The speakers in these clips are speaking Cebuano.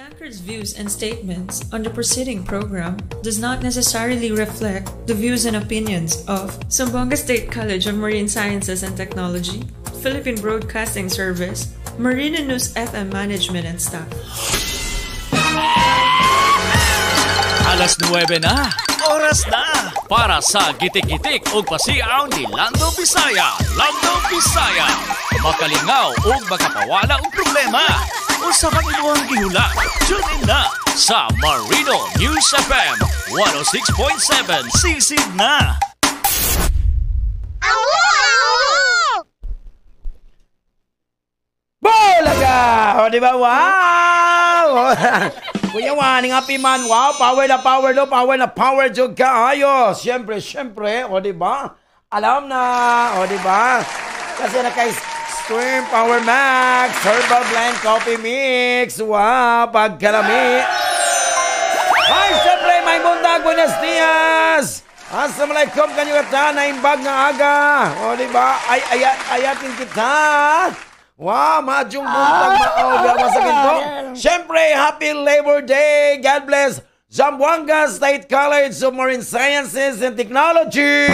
Anchor's views and statements on the preceding program does not necessarily reflect the views and opinions of Zamboanga State College of Marine Sciences and Technology, Philippine Broadcasting Service, Marina News FM Management and Staff. Alas 9 na, oras na para sa gitik-gitik ug pasiaw ni Lando Bisaya. Lando Bisaya, makalingaw ug makapawala og problema. Usa pang imuhang gihula. Tune in na sa Marino News FM 106.7. Sisid na! Bulaga! O, di ba? Wow! Kuya Juan, nga piman, wow, power na power, no, power na power, jud kaayo. Siyempre, siyempre, o, di ba? Alam na, o, di ba? Kasi na kay Stream Power Max, Herbal Blend Coffee Mix. Wow, pagkalami. Ay, siyempre, may buntag, buenos dias! Assalamualaikum kanyo kata, naimbag nga aga. O, di ba? Ay, ayat, ayatin kita. Wow, madyong buntag maoga masakit po. Siyempre, happy Labor Day. God bless Zamboanga State College of Marine Sciences and Technology.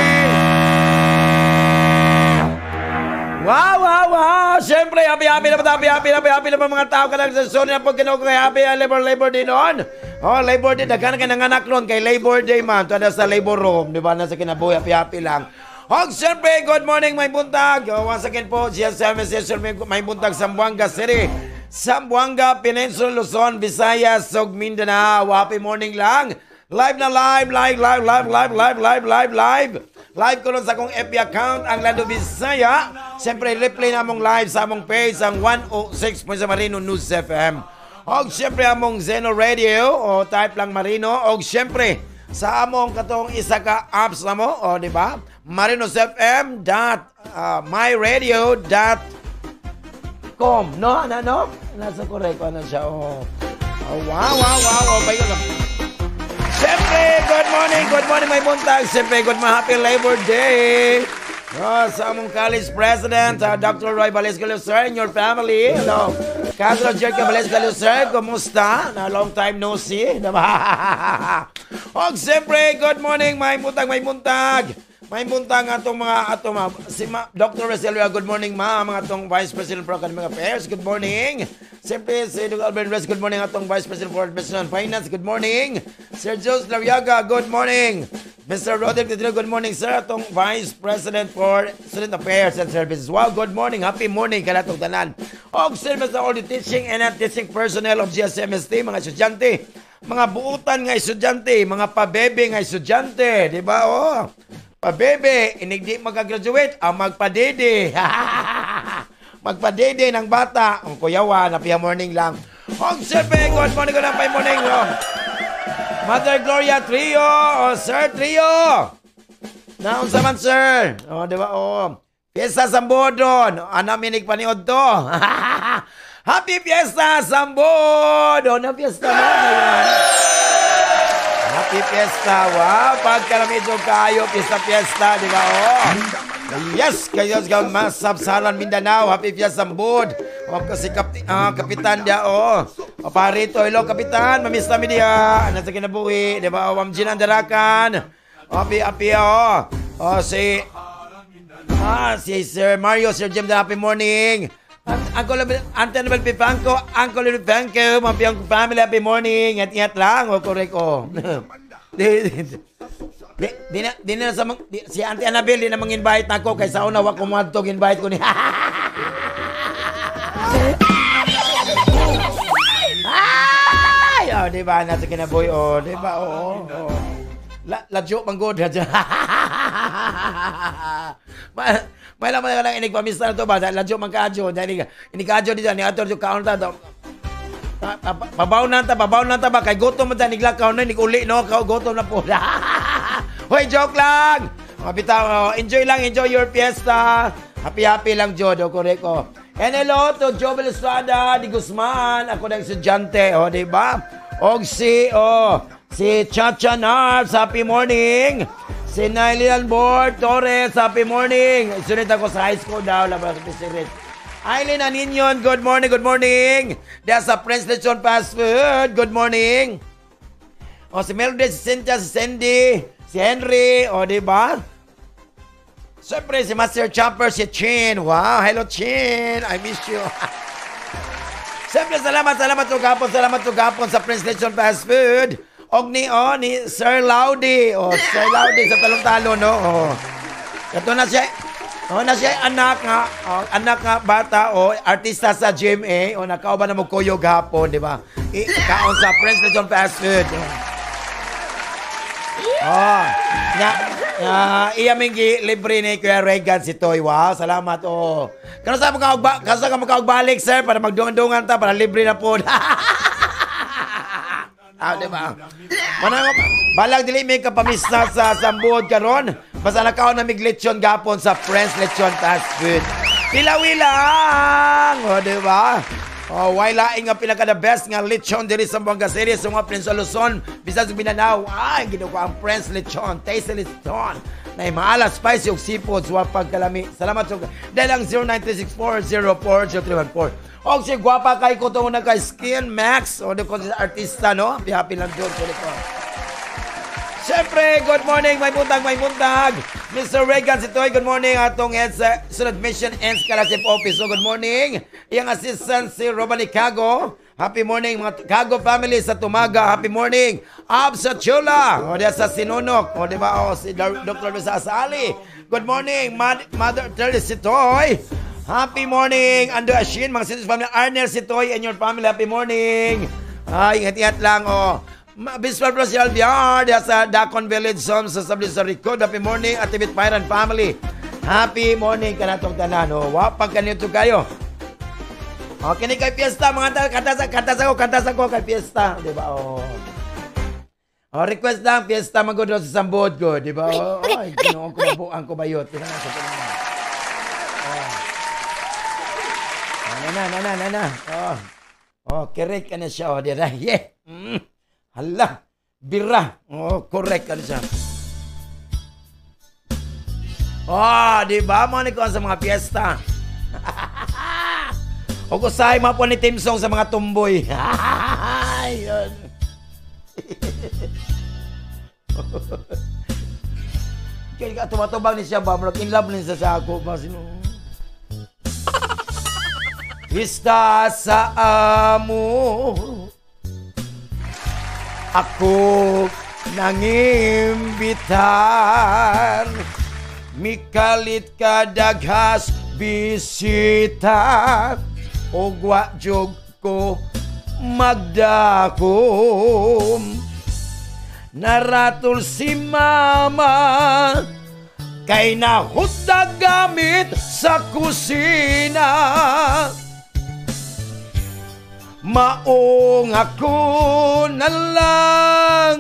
Wow, wow, wow! Siyempre, happy, happy na happy, happy, happy, happy na mga tao ka lang sa zone na pag kinuha kay happy Labor, Labor Day noon. Oh, Labor Day, daghan ka nanganak noon kay Labor Day man. Tuwa na sa labor room, di ba? Nasa kinabuhi, happy, happy lang. Og siyempre, good morning, may buntag. Oh, once again po, GSM Session, may buntag, Zamboanga City, Zamboanga, Peninsula, Luzon, Visayas, ug Mindanao. Happy morning lang. Live na live, live, live, live, live, live, live, live, live. Live ko nun sa akong FB account, ang Lando Bisaya. Siyempre, replay na among live sa among page, ang 106.7 Marino News FM. Og siyempre, among Zeno Radio, o type lang Marino. Og siyempre, sa among katong isa ka apps na mo, o di ba? marinosfm dot myradio dot com. No, ano, no? Nasa correct, ano siya, oh. Oh, wow, wow, wow, oh, my God. Siyempre, good morning, may buntag. Siyempre, good morning, happy Labor Day. Oh, sa among college president, Dr. Roy Valesco, sir, and your family. Hello. Councilor Jerky Valesco, sir, kumusta? Na long time no see. Diba? Og siyempre, good morning, may buntag, may buntag. May buntag atong mga atong mga, si Ma, Dr. Roselio, good morning ma, mga atong Vice President for Academic Affairs, good morning. Siyempre, si Dr. Albert Reyes, good morning atong Vice President for Administration and Finance, good morning. Sir Jose Lariaga, good morning. Mr. Roderick Titino, good morning sir, atong Vice President for Student Affairs and Services. Wow, good morning, happy morning kanatong tanan. Og siyempre sa all the teaching and non-teaching personnel of GSMST, mga estudyante, mga buutan nga estudyante, mga pabebe nga estudyante, di ba? Oh. Pabebe, inigdi magagraduate, ang magpadede. Magpadede ng bata. Ang kuyawa, napiya morning lang. Og siyempre, good morning ko lang, pay morning. Oh. Mother Gloria Trio, oh, Sir Trio. Naunsa man, sir. Oh, di ba? Oh. Fiesta Sambodon. Ana minig paniod to. Happy Fiesta Sambodon. Na fiesta mo. Happy Fiesta. Wow, pagkalamidyo kayo, fiesta fiesta, di ba? Oh. Yes, kayo sa Masabsalan Mindanao. Happy Fiesta Sambod. O kasi kapitan dia, oh. O parito, hello kapitan, mamiss nami dia. Nasa kinabuhi, di ba? O Ma'am Gina Andarakan. O, happy, happy, oh. O si si Sir Mario, Sir Jim, happy morning. Uncle Antonio Pifanco, Uncle Pifanco, mga Pianco family, happy morning. Ingat-ingat lang, o correct, oh. Di na sa si Auntie Annabel, di na mang-invite ako kay sa una wa ko moadto invite ko ni. Ay, oh, di ba nasa kinabuhi, oh, di ba? Oo. Oh, oh. Ladyo man gud. May lang man lang inig pamista na to ba? Ladyo man kaadyo. Inig kaadyo dito ni ator jo kaon ta. Pabaw na ta ba kay gutom man ta niglakaw na nig uli no, kaw gutom na po. Hoy, joke lang. Mga bitaw, oh, enjoy lang, enjoy your fiesta. Happy happy lang jud, oh, correct oh. And hello to Jovel Estrada di Guzman, ako ng estudyante, oh, di ba? Og si oh, si Chacha Nars, happy morning. Si Nailian Board Torres, happy morning. Sunod ako sa high school daw, labas sa Pisirit. Eileen Aninyon, good morning, good morning. Diya sa Prince Lechon Fast Food, good morning. O, si Mildred, si Cynthia, si Cindy, si Henry, o, di ba? Siyempre, si Master Chopper, si Chin. Wow, hello Chin. I miss you. Siyempre, salamat, salamat to gapon sa Prince Lechon Fast Food. Og ni, oh, ni Sir Laudi. Oh, Sir Laudi sa talong-talo, no? Oh. Ito na siya. Oh, na siya anak nga, oh, anak nga bata o oh, artista sa GMA o nakauban na mo kuyog hapon, di ba? Kaon sa Prince Lechon Fast Food. Oh, na iya mingi libre ni Kuya Regan si Toy. Wow, salamat. Oh. Kano sa makaugba, kano sa makaugbalik sir para magdungan-dungan ta para libre na po. Ah, di ba? Manang balag dili mi kapamista sa Sambuod karon. Basta nakaon na mig lechon gapon sa Prince Lechon Fast Food. Pilawilang, oh, di ba? Oh, why laing nga pinaka the best nga lechon diri sa Zamboanga City sa mga Prince Luzon, bisan sa Mindanao. Ay, ginuko ang Prince Lechon, Tasty Lechon. Na maala spicy ug seafood wa pagkalami. Salamat sa dahil ang 0936404034. Og si gwapa kay ko tungod na kay Skin Max o di ko sa artista no. Happy lang jud ko. Siyempre, good morning, may buntag, may buntag. Mr. Regan Sitoy, good morning. Atong head sa Sunod Mission and Scholarship Office. So, good morning. Iyang assistant si Robani Cago. Happy morning, mga Cago family sa Tumaga. Happy morning. Ab sa Chula. O, diya sa Sinunok. O, di ba? O, si Dr. Luis Asali. Good morning, Mother Teresa Sitoy. Happy morning, Ando Ashin, mga Sitoy family. Arnel Sitoy and your family. Happy morning. Ay, ingat-ingat lang, o. Biswal Bros Alviar sa Dakon Village Som sa Sabli sa Ricod. Happy morning, Atibit Pairan family. Happy morning kanatong tanan. Oh, wa pag kanito kayo. Oh, kini kay fiesta mga kanta sa ko kay fiesta, di ba? Oh. Oh, request lang fiesta magud sa Sambod ko, di ba? Oh, ay, Ginoo ko mabuang ko bayot. Tingnan sa tanan. Oh. Na na na na na. Oh. Oh, correct ka na siya, oh, di ba? Yeah. Hala, bira. Oh, correct ka siya. Oh, di ba? Mo ni ko sa mga piyesta. O kusay mga po ni team song sa mga tumboy. Ayun. Kaya ka tumatubang ni siya ba? Murag in love ni siya sa ako ba? Sino? Pista sa amo. Ako nangimbitar, mikalit kadaghas bisita, og wa jog ko magdakom. Naratol si mama, kay nahutda gamit sa kusina. Maong ako na lang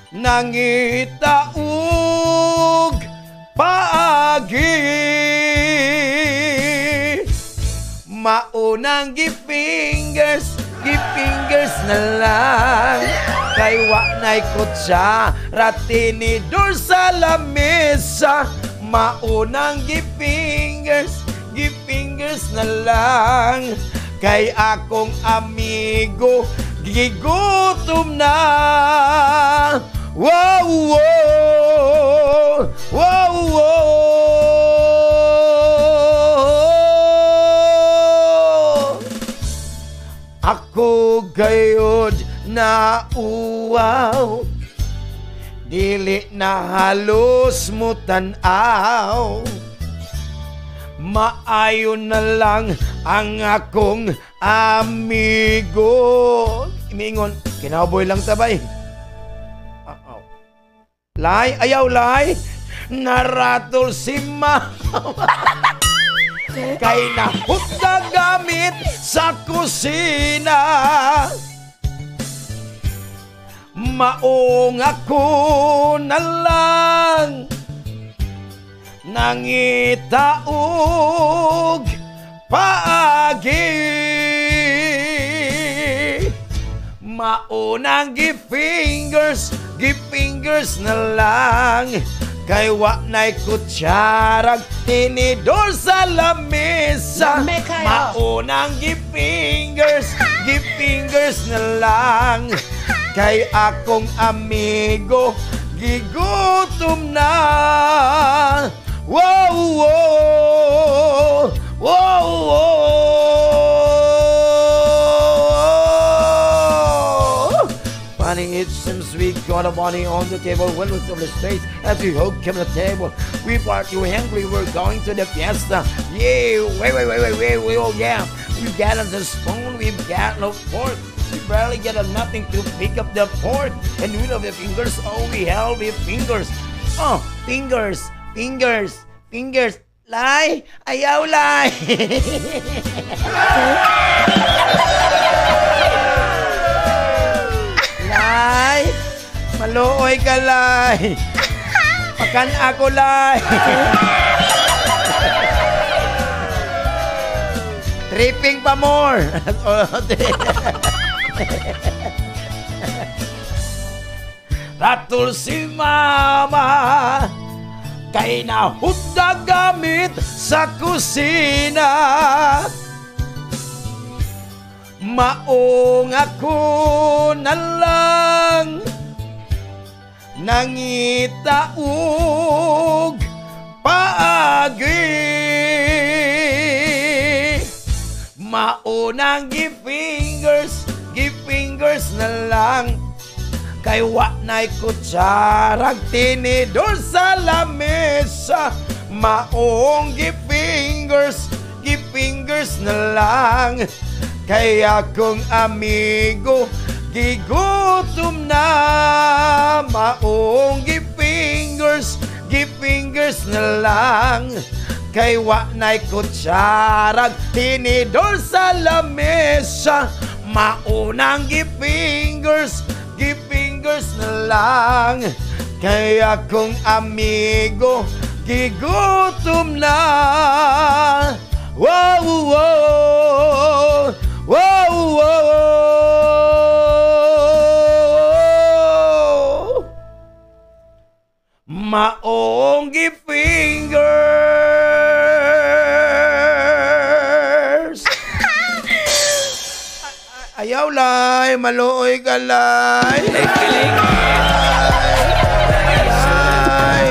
nangitaog paagi. Maunang gipingers, gipingers na lang, kay wa na'y kutsara tinidor sa lamesa. Maunang gipingers, gipingers na lang, kay akong amigo gigutom na. Wow, wow, wow, wow. Ako gayod na uwaw, dili na halos mo tan-aw. Maayo na lang ang akong amigo. Imingon, kinauboy lang tabay. Lay, ayaw lay. Naratol si mama. Kay nahutda gamit sa kusina. Maong ako na lang nangitaog paagi. Maunang gipingers, gipingers na lang, Kay wa na'y kutsarag tinidor sa lamesa. Maunang gi-fingers, gi-fingers na lang. Kay akong amigo gigutom na. Wow, wow, wow, wow. Funny, it seems we got a money on the table when we the states as we hook came to the table. We party, we hungry, we're going to the fiesta. Yeah, wait, wait, wait, wait, wait, wait, oh yeah. We've got the spoon, we've got no fork. We barely get nothing to pick up the fork. And we love the fingers, oh we have the fingers. Oh, fingers, fingers, fingers. Lay, ayaw lay. Lay, maluoy ka lay. Pakan ako lay. Tripping pa more. Ratul si mama kay nahudda gamit sa kusina. Maong ako na lang nangitaog paagi. Maunang gi-fingers, gi-fingers na lang. Kay wa na'y kutsarag tinidor sa lamesa. Maong gi-fingers, gi-fingers na lang. Kay akong amigo gigutom na. Maong gi-fingers, gi-fingers na lang. Kay wa na'y kutsarag tinidor sa lamesa. Maunang gi-fingers, gi-fingers na lang. Kay akong amigo gigutom na. Wow, wow, wow, wow. Maong gi-fingers. Ayaw lay, maluoy ka lay. Lay,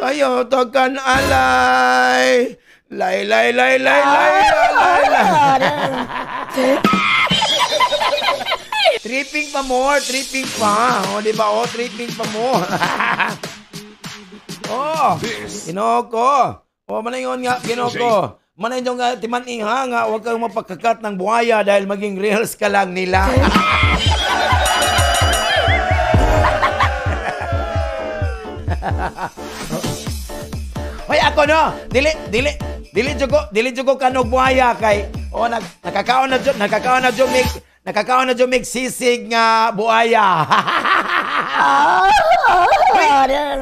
ayaw takan alay. Lay, lay, lay, lay, lay, lay, lay. Tripping pa more, tripping pa. O, di ba? O, tripping pa more. Oh, Ginoo ko. O, manayon nga, Ginoo ko. Manayon nga, timan-iha nga, huwag kang mapagkakat ng buhaya dahil maging reels ka lang nila. Hoy, ako no, dili jugo kanog buhaya kay oh nakakaon na jud mig sisig nga buhaya.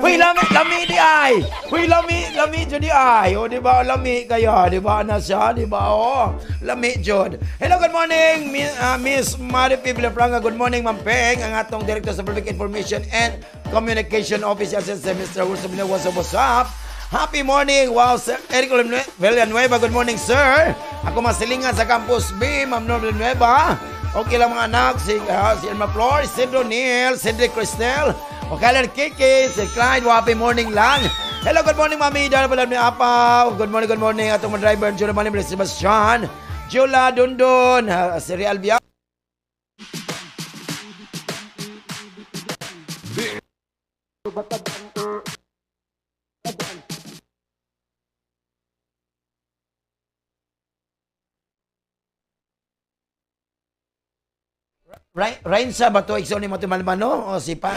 Hoy, lami di ay. Hoy, lami jud di ay. O di ba lami kayo, di ba na siya, di ba oh. Lami jud. Hello, good morning Miss Maripi Villafranca. Good morning Ma'am Peng, ang atong Director sa Public Information and Communication Office, si Mr. Wilson. What's up, what's up? Happy morning! Wow, Sir Eric Villanueva, good morning, sir. Ako masilingan sa Campus B, Ma'am Nor Villanueva. Okay lang mga anak, si Irma Flor, si Donil, Cedric Cristel, Okalan Kiki, si Clyde, happy morning lang. Hello, good morning, Mami. Dahil pala ni Apaw. Good morning, good morning. Atong mga driver, Jula Manim, Sebastian, Jula Dundon, si Real Bia. Rain sa ba to? Ikso ni Matimalmano? O si Pa?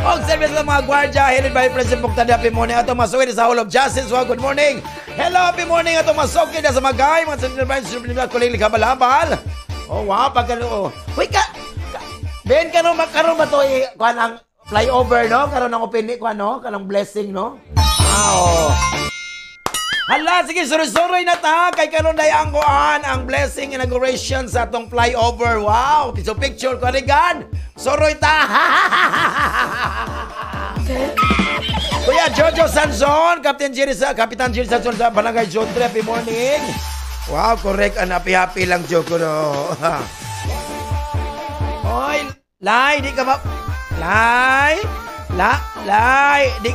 Og service ng mga gwardya, headed by President Muqtada. Happy morning. Ato masuwi sa Hall of Justice. Well, good morning. Hello, happy morning. Ato masuki na sa Magay. Mga sa kuling likabalabal. Oh, wow. Pagkano. Uy, ka. Ben, karon ba to? Kuan ang flyover, no? Karon ang opini, kuan, no? Kanang blessing, no? Ah, oh. Hala, sige, suroy-suroy na ta. Kay karon day ang kuan, ang blessing inauguration sa atong flyover. Wow, so picture ko arigan. Suroy ta. Kuya Jojo Sanson, Captain Jerry sa Kapitan Jerry Sanson sa Barangay Jotre, happy morning. Wow, correct. Ang happy-happy lang Joko no. Oy, Lai, di ka ba? Lai, la, Lai, di,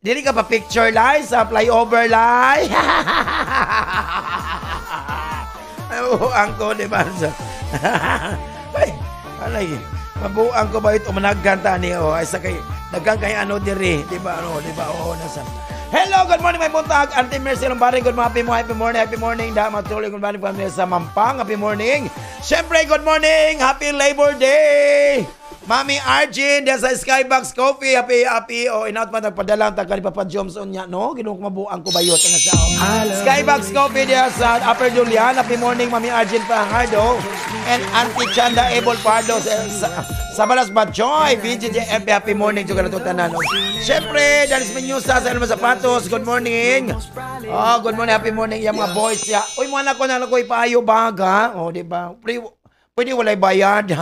di ka pa picture, Lai, sa flyover, Lai. Mabuang ko, di ba? Ay, alay, mabuang ko ba ito? Managkanta ni, oh, ay sa kay, nagkang kay ano diri, di ba? Ano, di ba? Oo, nasa. Hello, good morning, may buntag. Auntie Mercy Lombardi, good morning, happy morning, happy morning. Da, matuloy, good morning, family sa Mampang, happy morning. Siyempre, good morning, happy Labor Day. Mami Arjun, diyan sa Skybox Coffee, happy, happy. O, oh, inaot man, nagpadala ang taga ni Papa Joms unya, no? Ginuong mabuang ko bayot. Ano siya, oh. Skybox Coffee diyan sa Upper Julian, happy morning, Mami Arjun Fajardo. And Auntie Chanda Abel Pardo sa Balas Batchoy, VGJMP, happy morning. Juga natutanan. No? Siyempre, Danis Menusa sa Elma Zapatos, good morning. Oh, good morning, happy morning. Yung mga boys, ya. Uy, mga anak ko, na ko ipaayo baga. Oh, di ba? Pwede walay bayad.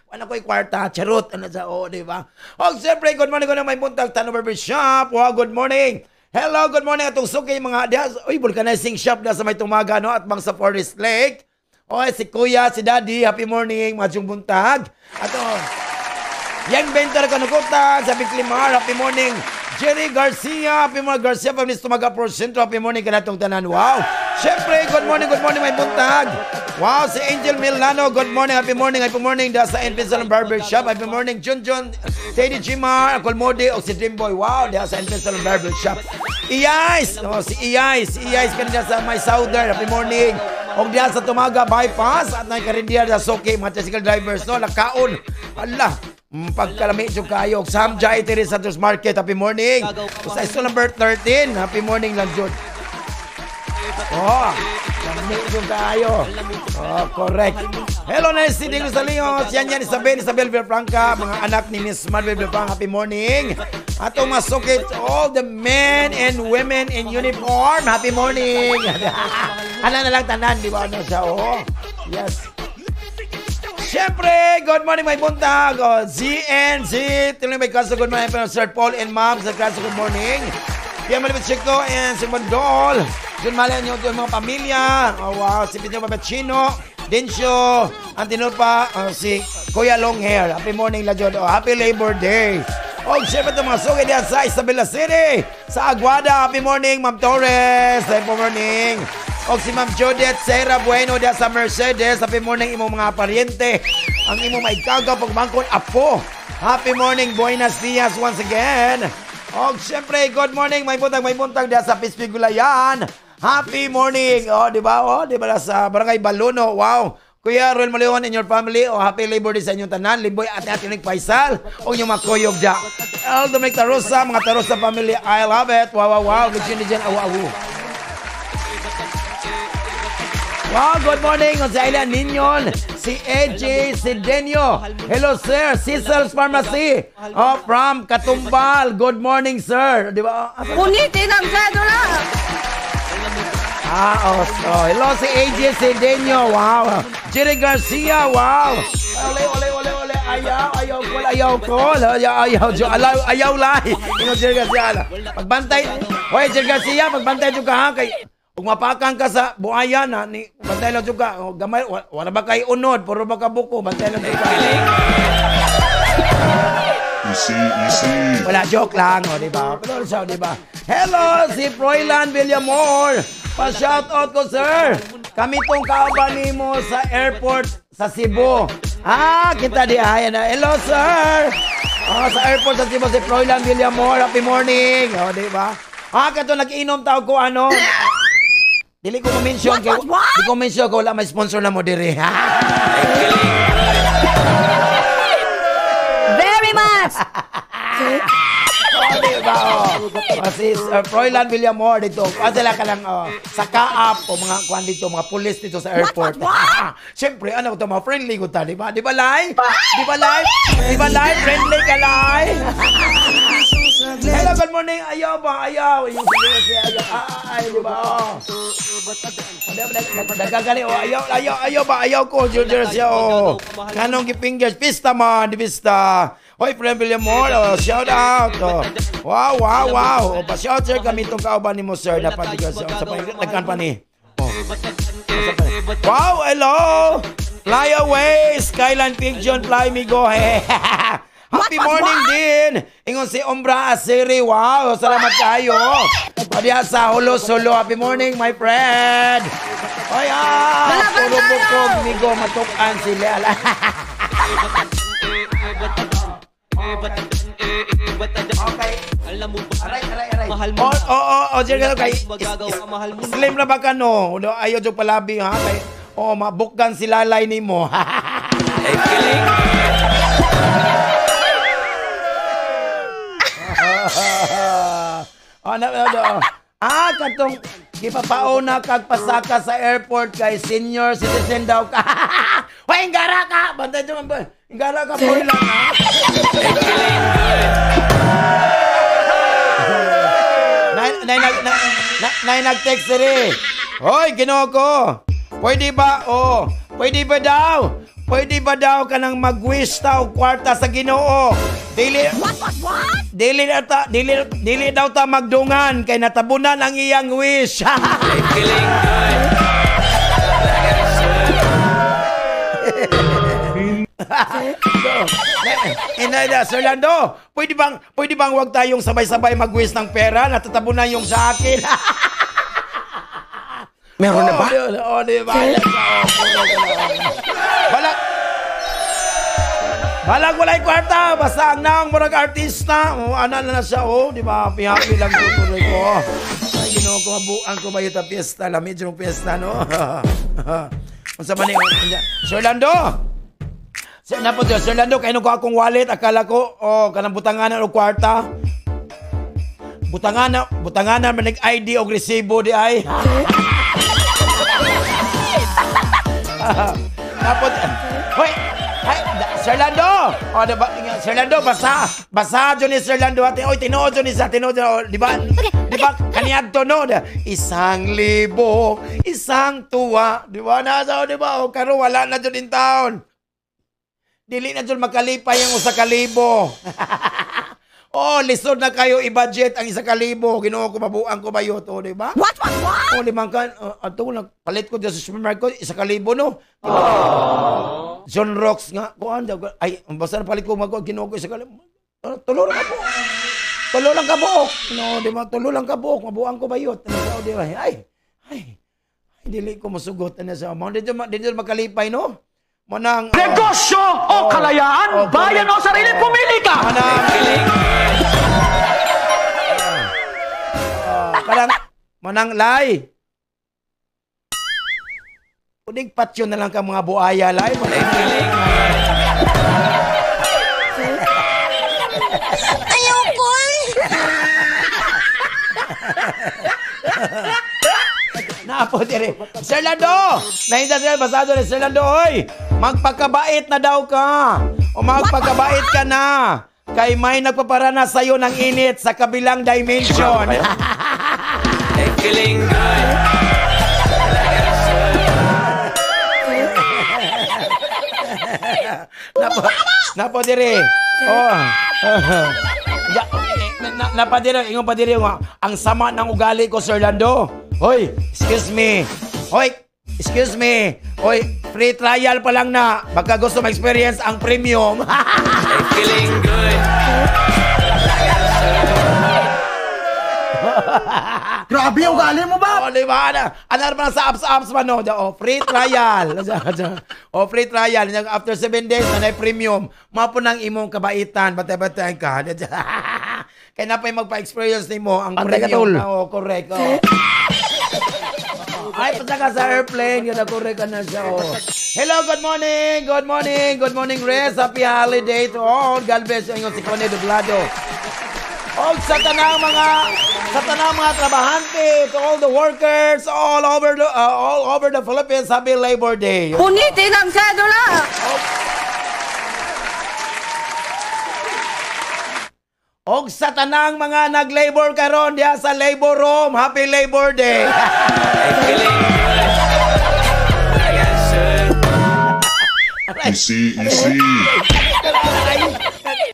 Wala ko'y kwarta, charot. Ano sa, oh, di ba? Oh, siyempre, good morning ko na may buntag, Tano Barber Shop. Wow, good morning. Hello, good morning. Atong suki, mga, diya, uy, vulcanizing shop na sa may tumaga, no? At bang sa Forest Lake. Oh, si Kuya, si Daddy, happy morning, mga buntag. Ato, Yang Benter Kanukutan, sa Biklimar, happy morning. Jerry Garcia, happy morning. Garcia, Families Tumaga Pro Centro, happy morning kanatong tanan. Wow. Siyempre, good morning, may buntag. Wow, si Angel Milano, good morning, happy morning, happy morning. Da sa NP Salon Barber Shop, happy morning. Junjun, Teddy Jimar, Uncle Modi, o si Dreamboy. Wow, da sa NP Salon Barber Shop. Iyais, oh, si Iyais, si Iyais kanina sa my Southern, happy morning. Og diyan sa Tumaga Bypass at nagkarindiya sa Soke, mga tricycle drivers, no, nakaon. Ala, pagkalami yung kayo. Sam Jai Teresa Santos Market, happy morning. Sa iso number 13, happy morning lang, Jud. Oh, lami yung kayo. Oh, correct. Hello, Nancy Dingo Salios. Yan yan, Isabel, Isabel Villafranca, mga anak ni Miss Marvel Villafranca, happy morning. Atong masukit, all the men and women in uniform, happy morning. Ano na lang tanan, di ba? Ano siya, oh. Yes. Siyempre, good morning, may buntag. Oh, ZNZ, tuloy may kaso, good morning, Sir Paul and Ma'am sa kaso, good morning. Yan, Malipit Chico and si Bandol. Jun Mali, ang yung mga pamilya. Oh, wow, si Pidyo Papachino, Densyo, Antinulpa, si Kuya Long Hair. Happy morning, la Jod. Oh, happy Labor Day. Oh, siyempre itong mga suki diyan sa Isabela City, sa Aguada. Happy morning, Ma'am Torres. Happy morning. O si Ma'am Judith Sarah Bueno diyan sa Mercedes. Happy morning imong mga paryente. Ang imong maigagaw pagmangkon apo. Happy morning, buenos dias once again. O siyempre, good morning. May buntag diyan sa Pispigulayan. Happy morning. O, di ba? O, di ba sa Barangay Baluno. Wow. Kuya Roel Maleon and your family, o happy Labor Day sa inyong tanan. Limboy at Ate Faisal, o inyong mga kuyog dyan. El Dominic Tarosa, mga Tarosa family, I love it. Wow, wow, wow. Good dyan, awu, awu. Wow, good morning. Si Ayla Ninyon, si AJ Sedenio. Hello, sir. Cecil's Pharmacy. Oh, from Katumbal. Good morning, sir. Di ba? Punitin ang cedula. Ah, oh, oh. Hello, si AJ Sedenio. Wow. Jerry Garcia. Wow. Ole, ole, ole, ole. Ayaw, ayaw ko, ayaw ko. Ayaw, ayaw, ayaw, ayaw, lay. Ino, Jerry Garcia. Pagbantay. Hoy, Jerry Garcia, pagbantay ka ha. Kay, kung mapakang ka sa buhayan, ha, ni, bantay lang ka. O, gamay, wala ba kay unod? Puro ba ka buko? Bantay lang ka. Easy, easy. Wala, joke lang, o, di ba? Pero siya, di ba? Hello, si Froilan Villamor. Pa-shoutout ko, sir. Kami tong kauban nimo sa airport sa Cebu. Ah, kita di ayan na. Hello, sir. Oh, sa airport sa Cebu, si Froilan Villamor. Happy morning. O, di ba? Ah, kato nag-inom tao ko, ano? Dili ko ma-mention. What? Di ko mention ko wala may sponsor na mo diri. Very much. Oh, di ba? Oh. Oh, si Froilan Villamor dito. Ah, sila ka lang oh, sa kaap o mga kuan dito, mga pulis dito sa airport. What? Siyempre, ano to, mga friendly ko ta, di ba? Di ba, Lai? Di ba, Lai? Di ba, Lai? Friendly ka, Lai? Hello, good morning. Ayaw ba? Ayaw. Yung siya, ayaw. Ay, di ba? Oh. Nagkagali. Oh, ayaw, ayaw, ayaw ba? Ayaw ko. Junior siya, oh. Kanong gipingers. Pista man, di pista. Hoy, friend William Moore, oh, shout out. Oh. Wow, wow, wow. Oh, pa-shout, sir, kami itong kauban ni mo, sir. Napadigas sa nagkan pa ni. Oh. Wow, hello. Fly away, Skyline Pigeon, fly me go. Hey. Happy morning din. Ingon si Ombra Asiri. Wow, salamat kayo. Padiya sa Hulo Solo. Happy morning, my friend. Hoy, ah. Puro bukog, migo, matukan sila. Okay. Aray, aray, aray. Oh, oh, oh, kay slim na ba ka, no? Ayaw dyan palabi, ha? Kay, oh, mabukgan si lalay ni mo. Oh, no, no, no. Ah, katong gipapauna kag pasaka sa airport kay senior citizen daw ka. Hoy, ingara ka! Bantay dyan, ingara ka po lang, ha? Nay nag-text rin. Hoy, Ginoo ko. Pwede ba? Oh, pwede ba daw? Pwede ba daw ka nang mag-wish ta og kwarta sa Ginoo? Dili. What? Dili ta, dili daw ta magdungan kay natabunan ang iyang wish. So, Sir Lando, pwede bang wag tayong sabay-sabay mag-wish ng pera? Natatabunan yung sa akin. Meron na ba? Oo, di ba? Balag, balag walay kwarta. Basta ang naong murag artista. Oh, ana na siya, oh, di ba? Happy lang tutuloy ko. Ay, Ginoo ko, mabuang ko ba yung piyesta? Lamid yung piyesta, no? Unsa man ni Sir Lando? Sir, napo, Sir Lando, kaya ko akong wallet, akala ko, oh, kanang butanganan o kwarta. Butanganan, man nag-ID o resibo di ay. Napot, hoy, ay, Sir Lando! Oh, diba, Sir Lando, basa dyan ni Sir Lando ate. Oy, tinuod dyan ni sa, tinuod dyan, di ba? Di ba, kaniadto, no? 1,000, isang tuwa. Di ba, nasa, di ba? O, karo, wala na dyan in town. Dili na dyan makalipay ang 1,000. Oh, lisod na kayo i-budget ang 1,000. Ginoo ko, mabuang ko ba yun? Oh, di ba? What? Oh, limang kan. Ato, palit ko dyan sa supermarket, 1,000, no? Oh. John Rocks nga. Kuan, ay, basta na palit ko, ginoo ko, 1,000. Tulo lang ka buok. Tulo lang ka buok. No, di ba? Tulo lang ka buok. Mabuang ko ba yun? Oh, di ba? Ay, ay, dili ko masugot na sa. Dili makalipay, no? Manang negosyo o kalayaan, bayan o sarili, pumili ka! Manang kanang manang lay. Unig patyo na lang ka mga buaya lay. Ayoko! Naapo dire. Sir Lando! Nahinda sir, basado ni Sir Lando, oy! Magpakabait na daw ka! O magpakabait ka na! Kay may nagpaparana sa'yo ng init sa kabilang dimension. Feeling good. Napo dire. Oh. Napa dire, ingon pa dire ang sama ng ugali ko, Sir Lando. Hoy, excuse me. Hoy, excuse me. Hoy, free trial pa lang na. Baka gusto ma-experience ang premium. Feeling good. Grabe, ugali mo ba? Oh, di ba? Ano pa sa apps-apps man, no? Oh, free trial. Oh, free trial. After 7 days, nanay premium. Mapo ng imong kabaitan. Batay-batayan ka. Kaya na pa yung magpa-experience ni mo ang premium. Oh, correct. Oh. Ay, punta ka sa airplane. Yun, correct ka na siya. Oh. Hello, good morning. Good morning. Good morning, Rez. Happy holiday to all. God bless you. Ingon si Connie Dublado. Og sa tanang mga trabahante, to all the workers all over the Philippines, happy Labor Day. Punitin ang sedula. Og sa tanang mga nag-labor karon diha sa labor room, happy Labor Day. Easy, easy.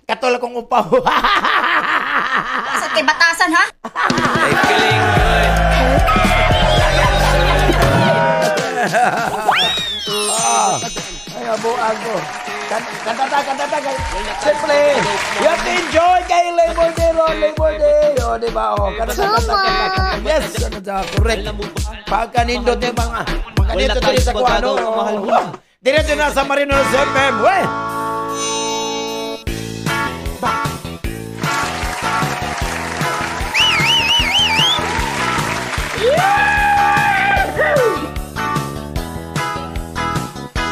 Katol akong upaw. Sa kay batasan, ha? Ay, abuan ko. Kanta ta, kanta ta. Siyempre, you have to enjoy kay Labor Day ron, Labor Day. O, di ba? O, kanta ta, kanta, kanta. Yes, correct. Pagkanindot yung mga, pagkanindot din sa kuano. Diretso na sa Marinos FM. Weh!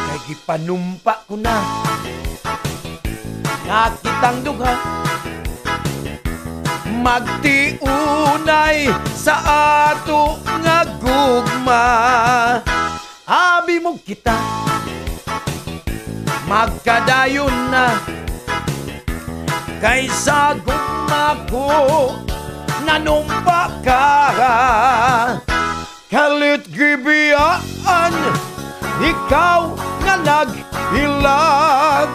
Kay gipanumpa ko na nakitang duha magtiunay sa ato nga gugma. Abi mo kita magkadayon na kay sa gugma ko nanumpa ka. Kalit gibiyaan ikaw nga naghilag.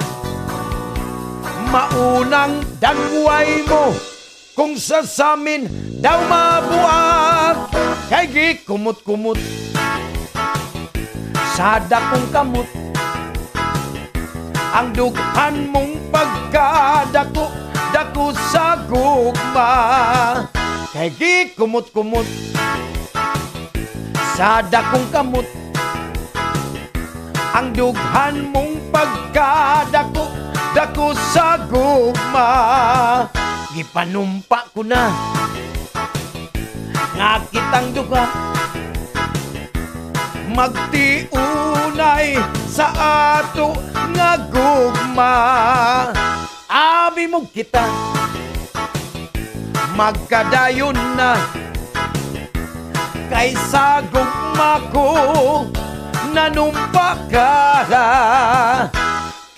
Maunang dagway mo kung sa samin daw mabuak. Kay gikumot-kumot sa dakong kamot ang dughan mong pagkadako dako sa gugma. Kay gikumot-kumot sa dakong kamot ang dughan mong pagkadako dako sa gugma. Gipanumpa ko na nga kitang duha magtiunay sa ato nga gugma. Abi mo kita magkadayon na kay sa gugma ko nanumpa ka.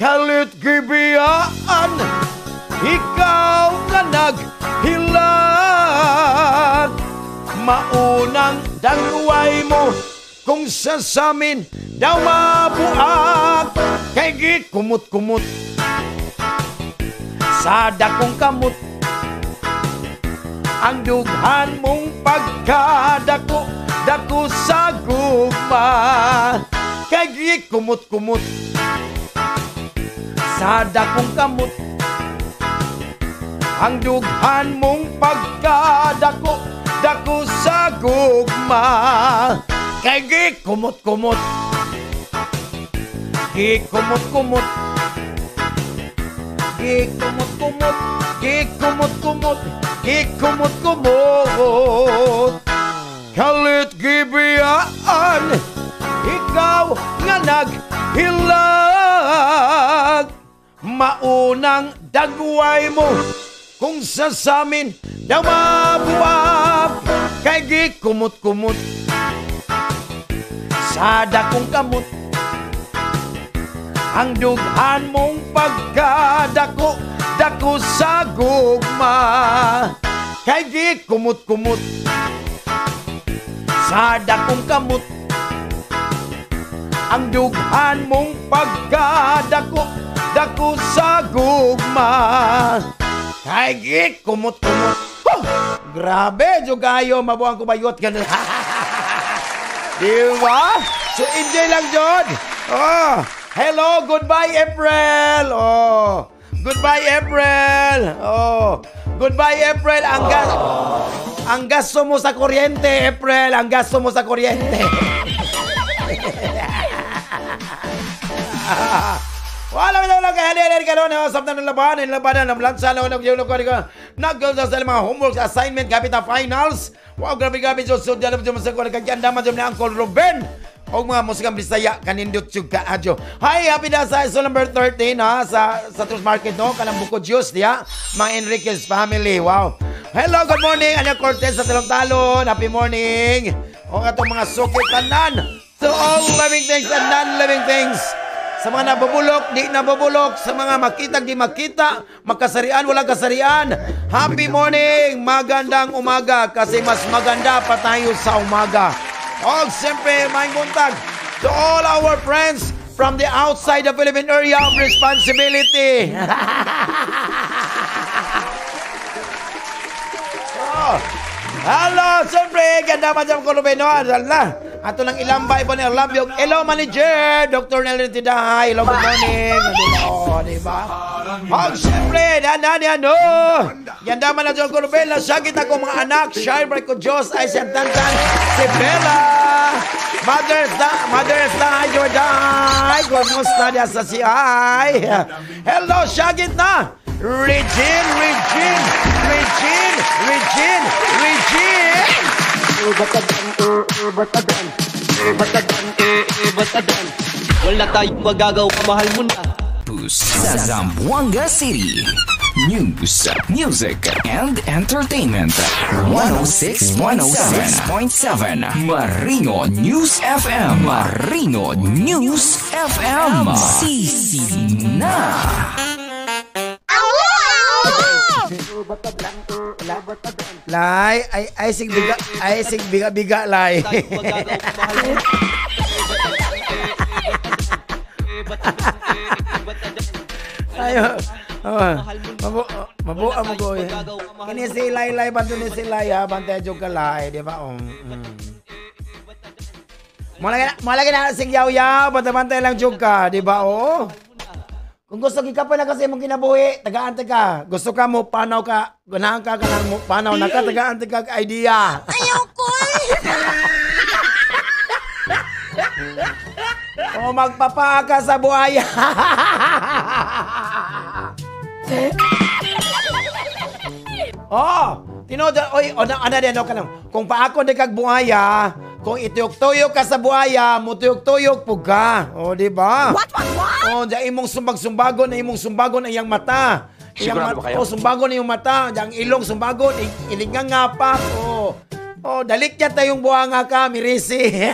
Kalit gibiyaan ikaw nga naghilag. Maunang dagway mo kung sa samin daw mabuak. Kay gikumot-kumot sa dakong kamot ang dughan mong pagkadako dako sa gugma. Kay gikumot-kumot sa dakong kamot ang dughan mong pagkadako dako sa gugma. Kay gikumot-kumot, gikumot-kumot, gikumot-kumot, gikumot-kumot, gikumot-kumot. Kalit gibiyaan ikaw nga naghilag. Maunang dagway mo kung sa samin daw mabuak. Kay gikumot-kumot sa dakong kamot ang dughan mong pagkadako dako sa gugma. Kay gikumot-kumot sa dakong kamot ang dughan mong pagkadako dako sa gugma. Kay gikumot-kumot. Huh! Grabe, jugayo, mabuang kumayot ganun. Di ba? So enjoy lang, Jod. Oh, hello, goodbye April. Oh, goodbye April. Oh, goodbye April. Ang gasto mo sa kuryente, April. Ang gasto mo sa kuryente. Wala na kay hali karon sa ng laban, labanan ng lansa na nag sa mga homework assignment kapit na finals. Wow, grabe grabe so so dyan sa ko kaganda man na Uncle Ruben. Og mga musikang Bisaya kanindot jud kaadyo. Hi, happy na sa iso number 13 ha sa Trus Market no kanang Buko Juice diha, mga Enriquez family. Wow. Hello, good morning. Anya Cortez sa Talon-Talon. Happy morning. O atong mga suki tanan. To all living things and non-living things. Sa mga nabubulok, di nabubulok. Sa mga makita, di makita. Makasarian, walang kasarian. Happy morning! Magandang umaga kasi mas maganda pa tayo sa umaga. O, siyempre, maayong buntag to all our friends from the outside the Philippine Area of Responsibility. Oh. Hello, siyempre, ganda man dyan ko Rubeno. Ala, ato lang ilambay po ni Arlambio. Hello, manager, Dr. Nelly Tidahay. Hello, good morning. Oh, di ba? Oh, siyempre, ano. Ganda man na dyan ko Rubeno. Siya kita ko mga anak. Siyempre ko Diyos ay si Tantan, si Bella. Mother's Day, Jordan. Kumusta niya sa CI? Hello, syagit na. Regine. Batagan. Wala tayong magagawa, mahal mo na. Sa Zamboanga City. News, music, and entertainment. 106.7 Marino News FM. Marino News FM. Sisi na. Lai, ay sig biga, ay sig biga biga lai. Ayo. Mabu mo ko. Kini si Lai Lai bantu ni si Lai ha, bantay jud ka Lai, di ba? Malagi na sig yaw-yaw, bantay lang jud ka, di ba? Oh. Kung gusto ka pa na kasi imong kinabuhi, tagaan ka. Gusto ka mo panaw ka, ganahan ka kanang mo panaw na ka, tagaan ka idea. Ayoko. O magpapaka sa buhaya. Oh, tinod oy, ana din ka nang. Kung paako di kag buhaya, kung ituyok-tuyok ka sa buhaya, mutuyok-tuyok pug ka. O, di ba? What? O, di imong sumbag-sumbagon na imong sumbagon ang iyang mata. Iyang mata, o, sumbagon na iyong mata, di ang ilong sumbagon, ilingang nga pa. O, o, dalik niya tayong buhanga ka, mirisi.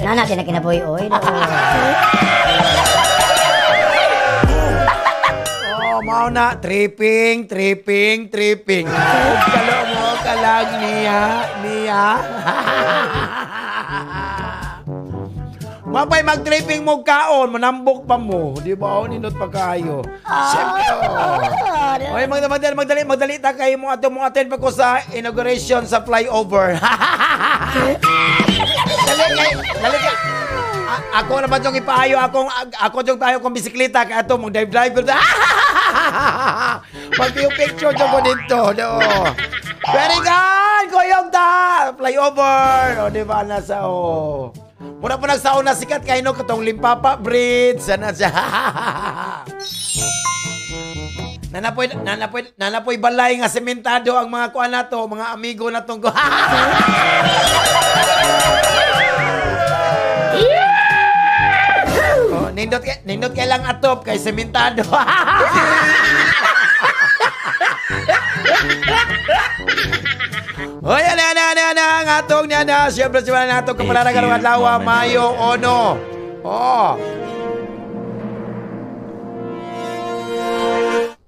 Nana, di na kinabuhi, oy. Oh, mao na, tripping. Ug kalo mo kalag niya. Mapay mag-tripping mo kaon, manambok pa mo. Di ba? O, nindot pa kayo. Siyempre, oh. Oy, magdali ta kayo mo ato mo attend pa ko sa inauguration sa flyover. Dali kay. Ako naman yung ipaayo, ako yung paayo kong bisikleta kay ato mong drive ko. Pag-picture ko dito, do. Very good, kuyog ta. Flyover. O, di ba nasa o. Muna po nagsaon na sikat kay no katong Limpapa Bridge sana siya. Nanapoy balay nga sementado ang mga kuan nato, mga amigo natong ko. Oh, nindot kay lang atop kay sementado. Hoy, ana ang atong niya na. Siyempre, siya na atong kapalara karong adlaw, Mayo 1. Oh.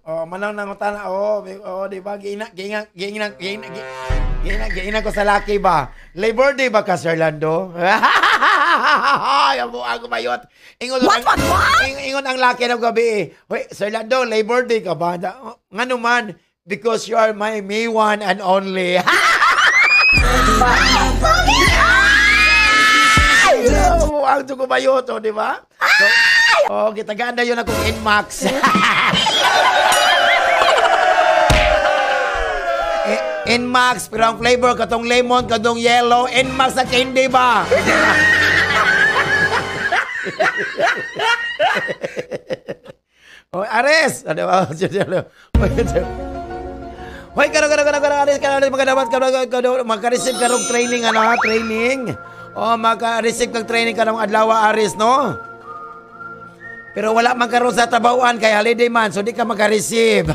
Oh, manang nangutana. Oh, di ba giina ko sa laki ba? Labor Day ba ka, Sir Lando? Ay, amo ako mayot. Ingon What? Ingon ang laki ng gabi. Hoy, Sir Lando, Labor Day ka ba? Ngano man, because you are my me one and only. Ang ko bayot, di ba? So, oh, gitagaan na yun akong Inmax. Inmax, pero ang flavor katong lemon, katong yellow, Inmax sa candy ba? Oh, Ares! Ano ba? Hoy, karo Ares, karo magadapat karo maka-receive karong training ano ha, training. Oh, maka-receive kag training karong adlaw Ares, no? Pero wala man karon sa trabahoan kay holiday man, so di ka maka-receive.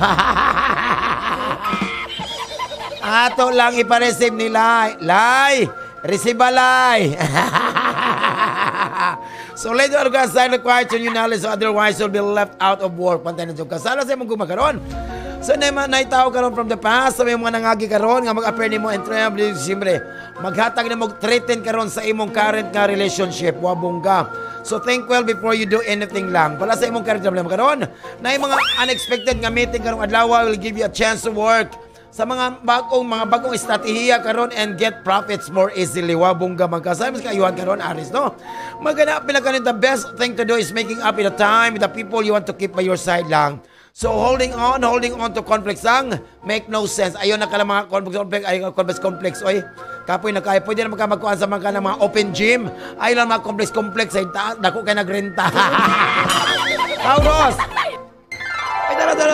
Ato lang ipa-receive nila. Lai, Resibalay. So later on ka sign required to new knowledge, so otherwise you'll be left out of work. Pantay na jud ka. Sala sa imong gugma karon. So na naitaw karon from the past sa mga nangagi karon nga mag-appear nimo and triumph, siyempre maghatag nimo threaten karon sa imong current nga relationship, wa bongga. So think well before you do anything lang. Para sa imong current problema karon, na mga unexpected nga meeting karong adlaw will give you a chance to work sa mga bagong estratehiya karon and get profits more easily. Wa bongga magkasama sa kaayuhan karon, Aries, no. Magana pila kanin, the best thing to do is making up in the time with the people you want to keep by your side lang. So holding on to conflicts ang make no sense. Ayon na kala mga conflicts, ay complex oy. Kapoy na kay pwede na magkuan sa mga kanang mga open gym. Ayon lang mga complex ay dako kay nagrenta. Taurus. Ay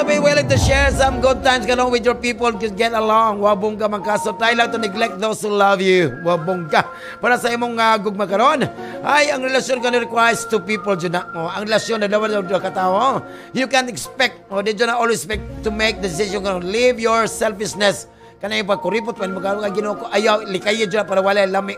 be willing to share some good times karon with your people, just get along. Wa bongga man ka. So try lang to neglect those who love you. Wa bongga. Para sa imong gugma karon, ay ang relasyon karon requires two people jud na. Oh, ang relasyon na dalawa ka tawo. You can expect, oh, di jud na always expect to make the decision karon. Leave your selfishness. Kanay pagkuripot man magkaroon ka Ginoo ko ayaw likay jud para wala lami.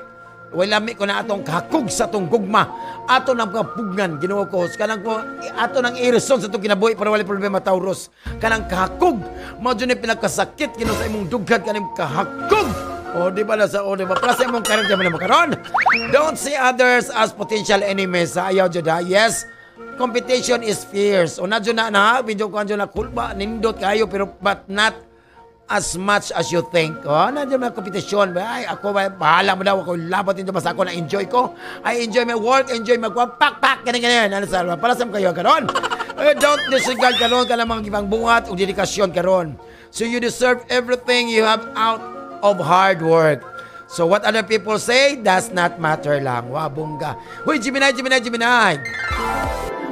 Wala lami ko na atong kakug sa atong gugma. Ato nang kapugnan Ginoo ko. Kanang ko ato nang ireson sa atong kinabuhi para wala problema, Taurus. Kanang kakug mao jud ni pinakasakit Ginoo sa imong dughan kaning kahakog. O di ba na sa o di ba para sa imong karon man karon. Don't see others as potential enemies. Ayaw jud ha. Yes, competition is fierce. O na jud na na medyo kuan jud na kulba nindot kayo pero but not as much as you think. Oh, nandiyan mga kompetisyon. Ay, ako, bahala mo daw. Ako, labat nito. Basta ako na-enjoy ko. I enjoy my work, enjoy my work. Pak, pak, ganyan, ganyan. Ano sa, para sa kayo karon. Don't disregard karon ka lang mga ibang buhat o dedikasyon karon. So you deserve everything you have out of hard work. So what other people say does not matter lang. Wa, bongga. Huy, Gemini, Gemini, Gemini.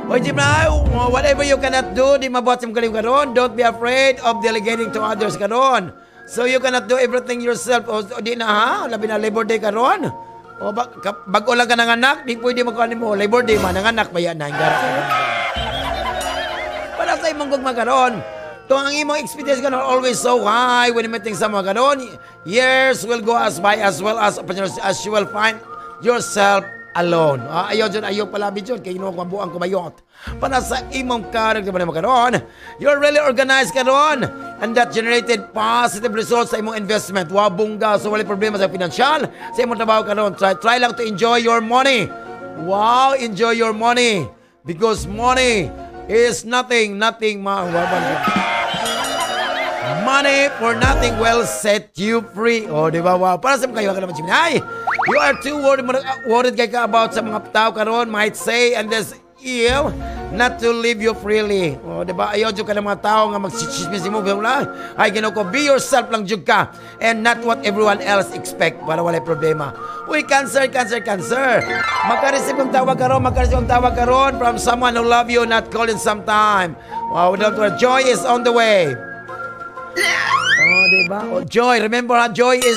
Hoy, Gemini, whatever you cannot do, di mabuhat sa kalim karon. Don't be afraid of delegating to others karon. So you cannot do everything yourself. O di na ha, labi na Labor Day karon. O bago lang ka ng anak, di pwede magkuhan mo. Labor Day man, nanganak ba yan na? Para sa imong gugma karon, to ang imong expectation karon always so high when meeting someone karon. Years will go as by as well as you will find yourself alone. Ayaw dyan, ayaw palabi dyan. Kaya inuwa ko mabuang kumayot. Para sa imong character mo karon, you're really organized karon. And that generated positive results sa imong investment. Wa bongga, so wala problema sa financial. Sa imong trabaho karon, try lang to enjoy your money. Wow, enjoy your money. Because money is nothing, nothing ma. Money for nothing will set you free. O, di ba? Wow. Para sa kayo ka naman, Gemini. You are too worried kay ka about sa mga tao karon might say and this ill not to leave you freely. O, di ba? Ayaw jud ka ng mga tao nga magsismismis mo. Ay, Ginoo ko, be yourself lang jud ka and not what everyone else expect para walay problema. Uy, Cancer, Cancer, Cancer. Makareceive ang tawag karon, makareceive ang tawag karon from someone who love you, not calling sometime. Wow, don't worry. Joy is on the way. Oh, di ba? Oh, joy, remember ha, joy is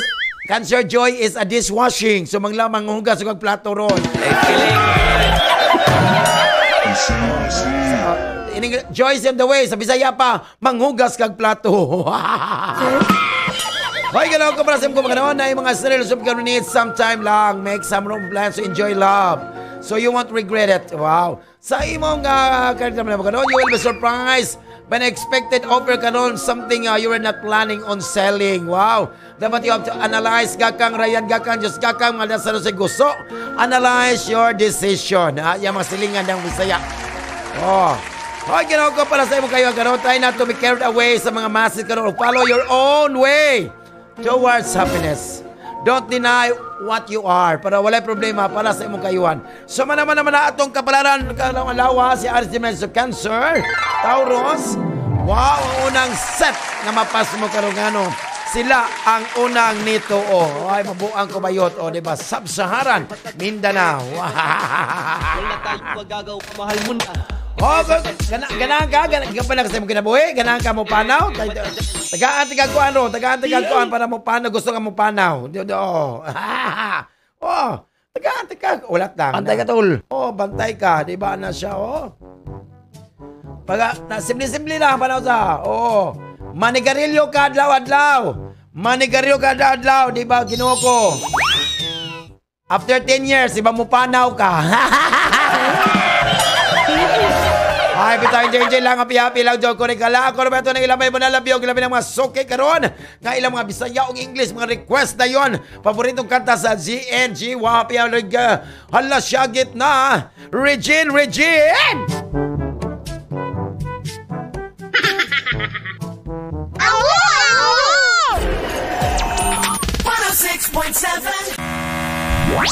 Cancer, joy is a dishwashing. So manglamang hugas og plato ron. Joy is on the way. Sa Bisaya pa, manghugas kag plato. Hoy, ganaw ko para sa imong mga na yung mga relationship karon need some time lang. Make some room plans to enjoy love. So you won't regret it. Wow. Sa imong character mo karon, you will be surprised by an expected offer karon, something you were not planning on selling. Wow. Dapat you have to analyze gakang Ryan gakang Diyos gakang mga nasa sa gusto. Analyze your decision. Ha? Yang mga silingan ng Bisaya. Oh. Hoy, ginawa ko para sa imong kayo karon, try not to be carried away sa mga masses karon. Follow your own way towards happiness. Don't deny what you are para walay problema para sa imong kayuhan. So man naman na atong kapalaran karong adlaw si Aries, Gemini, so Cancer, Taurus. Wow, ang unang set nga mapas mo karong ano. Sila ang unang nito. Oh, ay mabuang kubayot oh, di ba? Sub-Saharan Mindanao. Wala tayong magagawa, mahal mo na. Oh, ganahan ka, ganahan ka pa na kasi mo kinabuhi, ganahan ka mo panaw. Tagaan tiga kuan ro, tagaan tiga kuan para mo panaw, gusto ka mo panaw. Oh. Oh, tagaan tiga, ulat lang. Bantay ka tol. Oh, bantay ka, di ba na siya oh. Pag na simple-simple lang panaw sa. Oh. Manigarilyo ka adlaw-adlaw. Manigarilyo ka adlaw-adlaw, di ba Ginoo ko? After 10 years, iba mo panaw ka. Ay, bitaw, enjoy, enjoy lang, happy, happy lang, joke ko rin kala. Ako naman ito ng ilang may manalabiyog, ilang ng mga suki karon nga ilang mga Bisaya o English, mga request na yon. Paboritong kanta sa GNG, wow, happy, happy, hala, syagit na. Regine, Regine!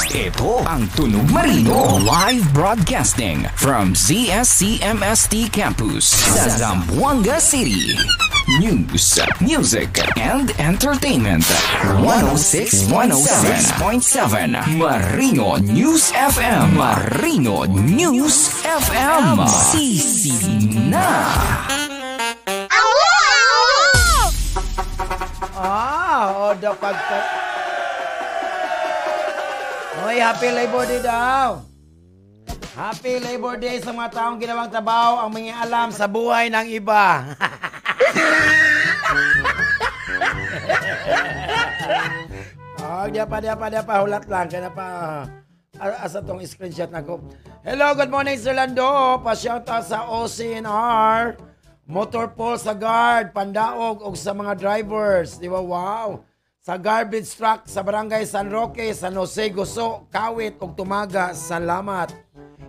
Ito ang Tunog Marino. Live broadcasting from ZSCMST Campus sa Zamboanga City. News, music, and entertainment. 106.7 Marino News FM. Marino News FM. Sisi na. Ah, o dapat ka. Hoy, happy Labor Day daw. Happy Labor Day sa mga taong ginawang trabaho ang mga alam sa buhay ng iba. Oh, di pa, hulat lang. Kaya pa, asa tong screenshot na ko. Hello, good morning, Sir Lando. Pa-shout out sa OCNR, Motor Pool sa guard, Pandaog, og sa mga drivers. Di ba? Wow. Sa garbage truck sa Barangay San Roque, San Jose, Guso, Kawit ug Tumaga. Salamat.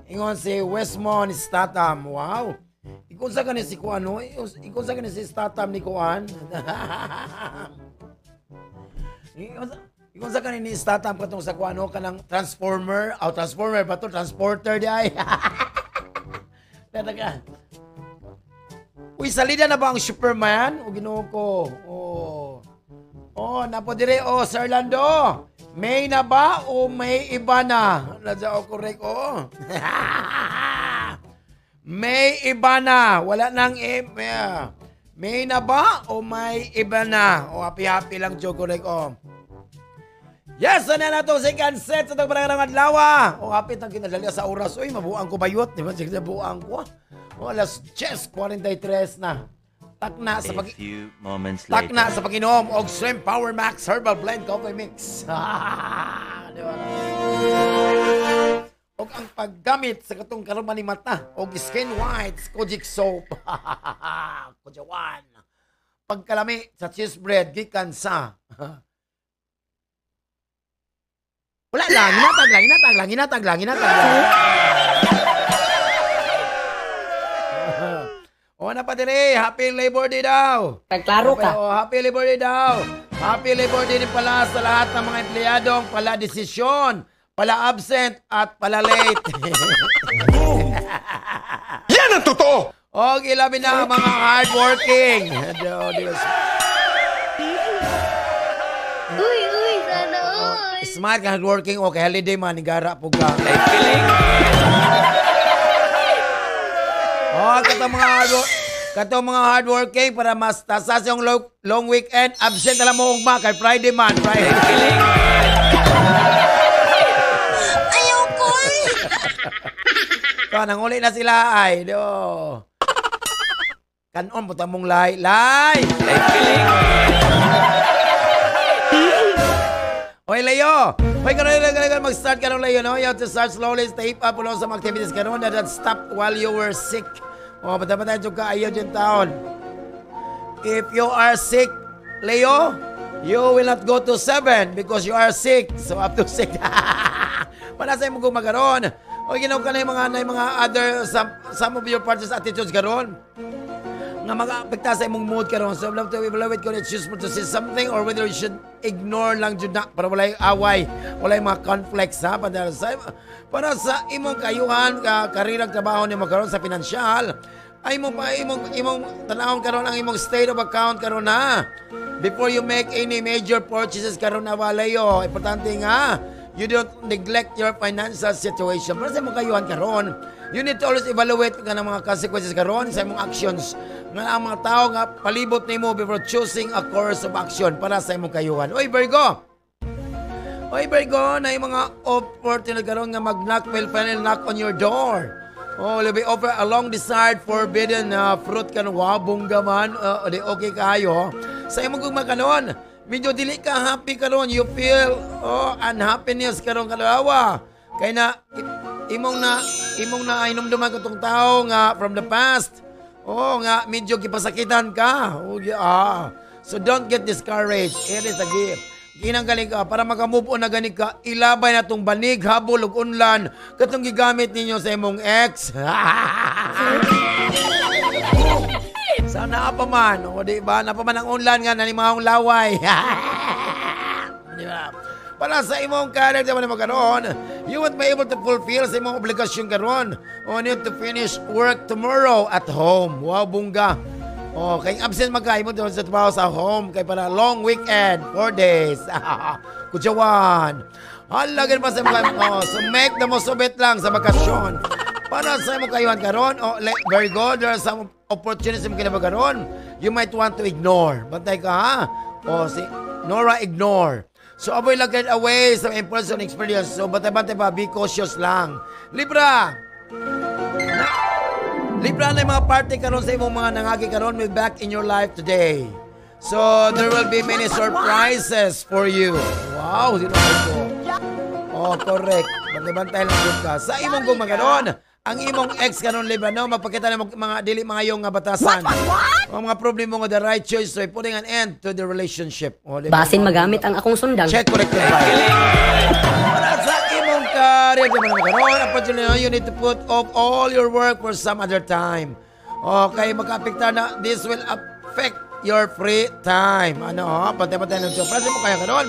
Ingon si Westmon Statham. Wow. Ikon sa gani si Kuan, no? Ikon sa gani si Statham ni Kuan. Ikon sa gani ni Statham katong sa Kuan, no? Kanang Transformer. Aw, Transformer ba to? Transporter di ay. Teka. Uy, salida na ba ang Superman? O Ginoo ko. Oh. Oh, napo dire, oh, Sir Lando. May na ba o may iba na? Nadya o correct, oh. May iba na. Wala nang may na ba o may iba na? O, happy happy lang, Joe, correct, oh. Yes, ano na itong second set sa itong parang adlaw. O, happy itong kinadali sa oras. Uy, mabuang ko bayot. Di ba? Sige, buang ko. O, alas 10:43 na. Takna sa pag Takna sa pag-inom og Shrimp Power Max Herbal Blend Coffee Mix. Di ba? Og ang paggamit sa katong karon ni mata og Skin Whites Kojic Soap. Kojawan. Pagkalami sa cheese bread gikan sa wala lang, hinatag lang, hinatag lang, hinatag lang, hinatag lang. O na pa dire, happy Labor Day daw. Pagklaro ka. O, happy Labor Day daw. Happy Labor Day din pala sa lahat ng mga empleyadong pala desisyon, pala absent at pala late. Yan ang totoo! O, ilabi na ang mga hardworking. Diyos. Uy, uy, sana all. Smart ka hardworking. O, kay holiday man, nigara po ka. Oh, katong mga hardworking para mas tasas yung long weekend, absent na lang mo ugma kay Friday man, Friday. Ayoko. So, nanguli na sila ay. Do. Kanon mo tamong lay, lay. Oy, Leo. Hoy, karon mag-start ka ng Leo, no? You have to start slowly, step up ulo sa mga activities karon that stopped while you were sick. O, bata-bata yung kaayo dyan taon. If you are sick, Leo, you will not go to 7 because you are sick. So, up to 6. Para sa imong gumagaron. O, ginaw ka na yung mga other, some of your partners' attitudes karon nga mag-apekta sa imong mood karon. So, love to evaluate kung it's useful to say something or whether you should ignore lang jud na para walay away, walay mga conflicts, ha? Para sa imong kayuhan, karirang trabaho nimo karon sa pinansyal, ay imong tanawon karon ang imong state of account karon na. Before you make any major purchases karon na walayo, importante nga you don't neglect your financial situation. Para sa imong kayuhan karon, you need to always evaluate nga ng mga consequences karon sa imong actions nga ang mga tao nga palibot nimo before choosing a course of action para sa imong kayuhan. Oy, Virgo! Oy, Virgo, na yung mga opportunity karon nga mag-knock will finally knock on your door. Oh, will be offer a long desired forbidden fruit karon. Wow, bongga man. Di okay kayo. Sa imong gugma karon, Medyo dili ka happy karon, you feel oh unhappiness karon kadlawa. Kay na imong na hinumduman katong tao nga from the past. Oh, nga medyo gipasakitan ka. Oh, ah. So don't get discouraged. It is a gift. Kinanggaling ka para maka-move on na gani ka, ilabay na tong banig, habol ug unlan katong gigamit ninyo sa imong ex. Sana pa man, o di ba? Naa pa man ang unlan nga nani mga laway. Di ba? Para sa imong career naman mo karon, you won't be able to fulfill sa imong obligasyon karon. O need to finish work tomorrow at home. Wow, bungga. Oh, kay absent magka imo sa trabaho sa home kay para long weekend, 4 days. Kutyawan. Halagin pa sa mga oh, so make the most of it lang sa bakasyon. Para sa imong kayuhan karon, oh, very good. There are some opportunities mo kinabuhi karon. You might want to ignore. Bantay ka ha. Oh, si Nora ignore. So avoid lang get away sa impulse and experience. So bantay-bantay pa, be cautious lang. Libra. Na, Libra na yung mga party karon sa imong mga nangagi karon will back in your life today. So there will be many surprises for you. Wow, sino ko? Oh, correct. Bantay-bantay lang jud ka. Sa imong gugma karon, ang imong ex karon Libra no, magpakita na mga dili mga yung nga batasan. What, what? O, mga problema nga the right choice, so putting an end to the relationship. O, di ba? Basin magamit ang akong sundang. Check correct Para sa imong career naman karon, unfortunately, you need to put off all your work for some other time. Okay, maka-apektar na this will affect your free time. Ano, ha? Pantay-pantay lang siya. Para sa imong kaya karon,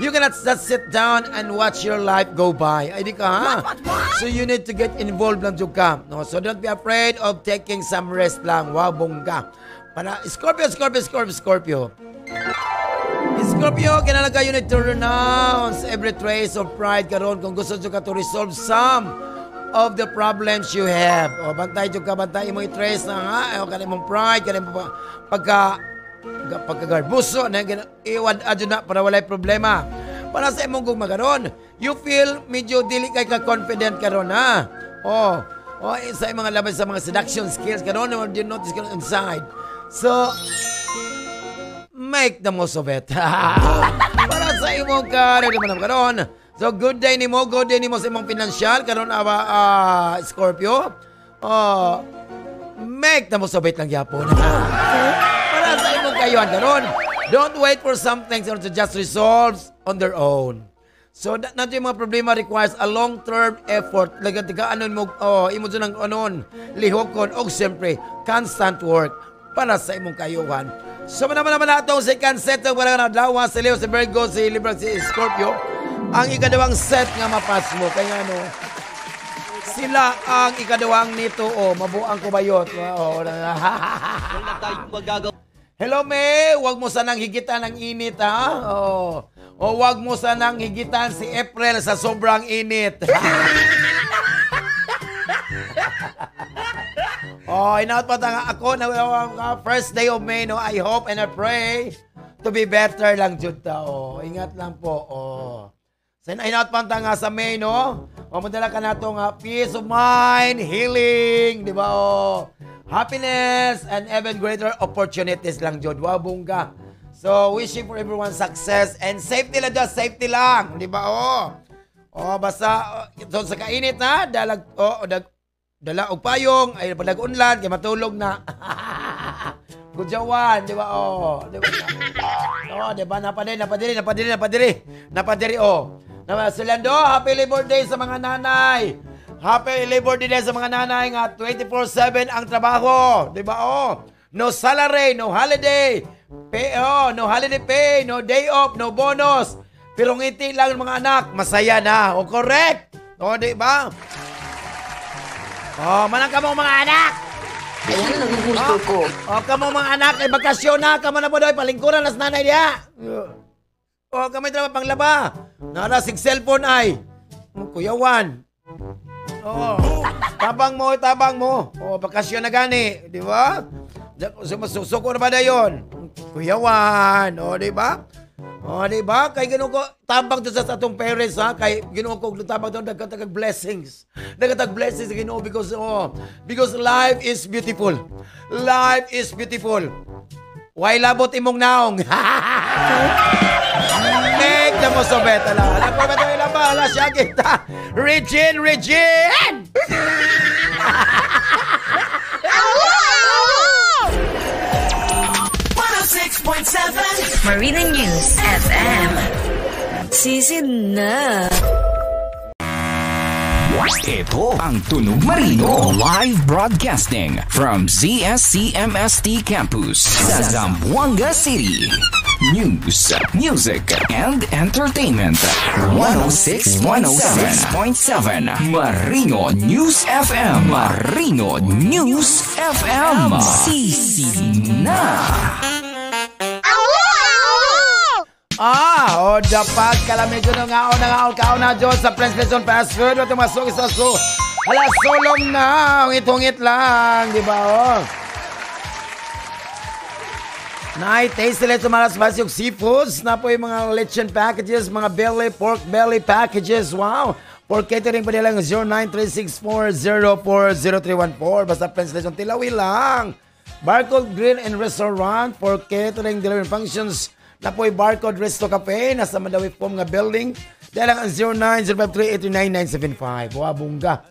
you cannot just sit down and watch your life go by. Ay, di ka, ha? So you need to get involved lang jud ka. No? So don't be afraid of taking some rest lang. Wow, bongga. Para Scorpio, Scorpio, Scorpio, Scorpio. Scorpio, kinahanglan ka you need to renounce every trace of pride karon kung gusto jud ka to resolve some of the problems you have. O bantay jud ka, bantay imong trace na nga, o kanang imong pride, kanang imong pagkagarbuso na iwan adyo na para walay problema. Para sa imong gugma karon, you feel medyo dili kay ka confident karon ha. Oh, sa imong mga laban sa mga seduction skills karon, you notice karon inside. So, make the most of it. Para sa imong career naman karon. So good day nimo sa imong financial karon awa Scorpio. Oh, make the most of it lang gyapon. Para sa imong kayuhan karon, don't wait for some things to just resolve on their own. So na yung mga problema requires a long-term effort. Like tigaan mo oh, imo jud ang anon, lihokon og siyempre constant work para sa imong kayuhan. So naman naman atong second set ng wala na adlaw si Leo, si Virgo, si Libra, si Scorpio. Ang ikaduhang set nga mapas mo kay ano sila ang ikaduhang nito oh mabuang kubayot. Oh, Wala tayong magagawa. Hello, May! Huwag mo sanang higitan ang init, ha? Oh. O wag mo sanang higitan si April sa sobrang init. Oh, inaot pa nga ako na first day of May, no? I hope and I pray to be better lang jud ta. Oh, ingat lang po. Oh. Sa inaot pa nga sa May, no? O madala ka nato nga peace of mind, healing, di ba? Oh. Happiness and even greater opportunities lang jud. Wow, bongga. So, wishing for everyone success and safety lang dyan, safety lang, di ba? Oh. Oh, basta so, sa kainit na, dalag oh, dag, dala og payong, ay padag unlan kay matulog na. Gudyawan, di ba? Oh, di ba? Oh, di ba? Napadiri, napadiri, napadiri, napadiri. Napadiri, oh. Naman, Silando, happy Labor Day sa mga nanay. Happy Labor Day sa mga nanay nga 24/7 ang trabaho, di ba? Oh, no salary, no holiday. Pay, oh, no holiday pay, no day off, no bonus. Pero ngiti lang ang mga anak, masaya na. Oh, correct. Oh, di ba? Oh, manang ka mo mga anak. Ayan ang gusto ko. Oh, kamo mga anak, ay bakasyon na, kamo na po daw, palingkuran nas nanay diya. Oh, kami trabaho panglaba. Nara sig cellphone ay. Kuyawan. Oh, tabang mo, tabang mo. Oh, bakasyon na gani, di ba? Susuko na ba dayon? Kuyawan, oh, di ba? Oh, di ba? Kay Ginoo ko tabang to sa atong parents ha, kay Ginoo ko tabang to dagkatag blessings. Dagkatag blessings sa Ginoo because oh, because life is beautiful. Life is beautiful. Why labot imong naong? Make the most of it. Ala, ala ko ba ito ilang ba? Ala siya kita. Regine, Regine! Marina News FM. Season na. Ito ang Tunog Marino live broadcasting from ZSCMST Campus sa Zamboanga City. News, music, and entertainment. 106.7 Marino News FM. Marino News FM. Sisi na. Ah, o dapat kalamig yun nga o nga o na Diyos sa Prince Lechon Fast Food. At tumasok isa so. Hala, sulong na. Ungit-ungit lang. Di ba, o? Nay, tasty lechon mga spicy yung seafoods. Na po yung mga lechon packages, mga belly, pork belly packages. Wow! For catering pa nilang 093640400314. Basta Prince Lechon, tilawi lang. Barcode Grill and Restaurant for catering delivery functions. Na po'y Barcode Resto Cafe, nasa Madawi po nga building. Dahil ang 0905389975. Wow, bungga.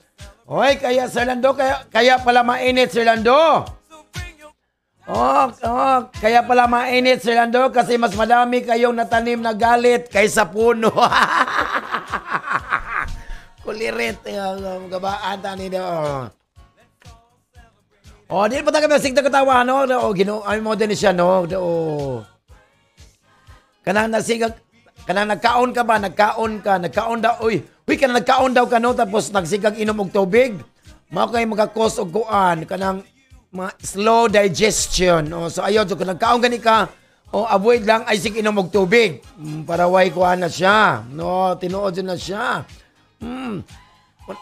Oy, kaya Sir Lando, kaya pala mainit, Sir Lando. Oh, kaya pala mainit, Sir Lando, kasi mas madami kayong natanim na galit kaysa puno. Kulirit. Gabaan tani daw. Oh, di pa tayo sigda katawa, no? O, ginoo, ay mo din siya, no? O. Kanang nasigag, kanang nagkaon ka ba? Nagkaon ka, nagkaon daw, uy, uy, kanang nagkaon daw ka, no? Tapos nagsigag inom og tubig. Mao kay makakos og kuan, kanang mga slow digestion. O, so ayaw, so kung nagkaon gani ka, o avoid lang ay sig inom og tubig. Para way kuan na siya. No, tinuod na siya.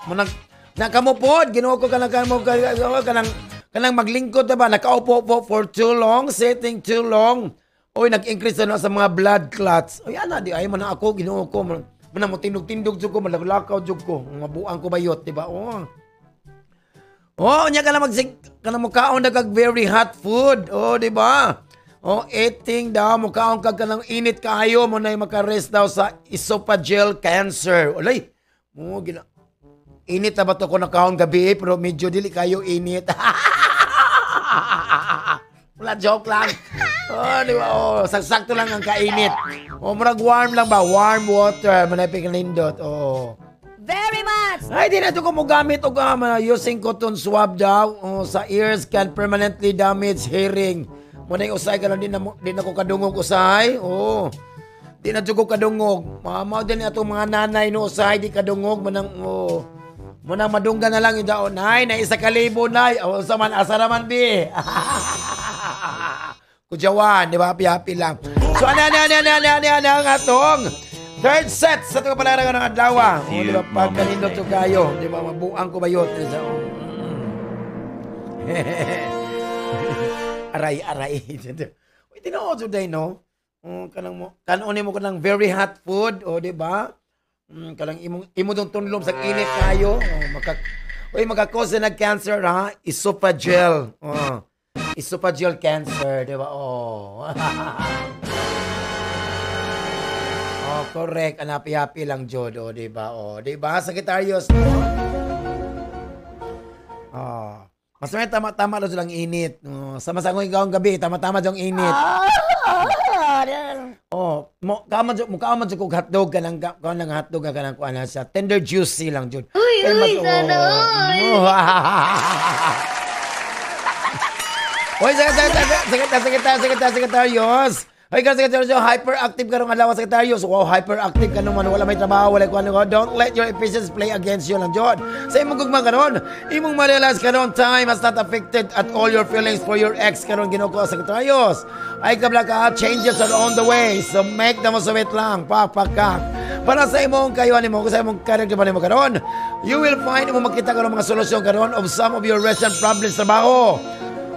Munang nakamupod, Ginoo ko kanang kamo kanang kanang maglingkod na ba, nakaupo po for too long, sitting too long. Oy, nag-increase na sa mga blood clots. Oy, ana di ay man ako, Ginoo ko. Man mo tindog-tindog jud ko, malaglakaw jud ko. Mabuang ko bayot, di ba? Oh. Oh, nya ka na magsig kana mo kaon na kag very hot food. Oh, di ba? Oh, eating daw mo kaon kag kanang init kaayo mo nay maka-rest daw sa esophageal cancer. Ulay. Mo gina init na ba to ko nakaon gabi pero medyo dili kayo init. Wala, joke lang. Oh, di ba? Oh, sakto lang ang kainit. Oh, murag warm lang ba? Warm water manay pikalindot. Oh. Very much. Ay, di na ito ko mo gamit og using cotton swab daw. Oh, sa ears can permanently damage hearing. Muna yung usay ka lang, di na ko kadungog usay. Oh. Di na ko kadungog. Mamaw din atong mga nanay no usay, di kadungog. Manang, oh. Munang madungga na lang yung daon. Nay, na 1,000 nay. O, sa man, asa naman, bi. Kujawan, di ba? Happy-happy lang. So, ano ang atong third set sa itong palarangan ng adlaw. O, di ba? Pagkanindot ko kayo. Di ba? Mabuang ko ba yun? Aray, aray. Uy, tinuod day, no? Kanang mo, kanunin mo kanang very hot food. O, di ba? Kanang imo dong tunlom sa init kayo. O, uy, maka-cause na nag-cancer, ha? Esophageal. Oh. Esophageal cancer, di ba? Oh. Oh, correct. Anapi-happy lang, Jod. Oh, di ba? Oh, di ba? Sagittarius, no? Oh. Mas may tama-tama lang silang init. Oh, sama sa akong ikaw ang gabi, tama-tama diyang init. Oh, mukha man jud kog hotdog kanang kanang hotdog kanang kuan sa tender juicy lang jud. Uy, uy, sana all. Oy, Sagittarius. Oy, Sagittarius, hyperactive ka rong adlaw, Sagittarius. Wow, hyperactive ka naman, wala may trabaho, wala kuan. Don't let your efficiency play against you lang jud. Sa imong gugma karon, imong ma-realize karon time has not affected at all your feelings for your ex karon, Ginoo ko, Sagittarius. Ay kabla ka, changes are on the way. So make the most of it lang, papaka. Para sa imong kayuan nimo, sa imong character ba nimo karon, you will find imong makita karon mga solusyon karon of some of your recent problems sa trabaho.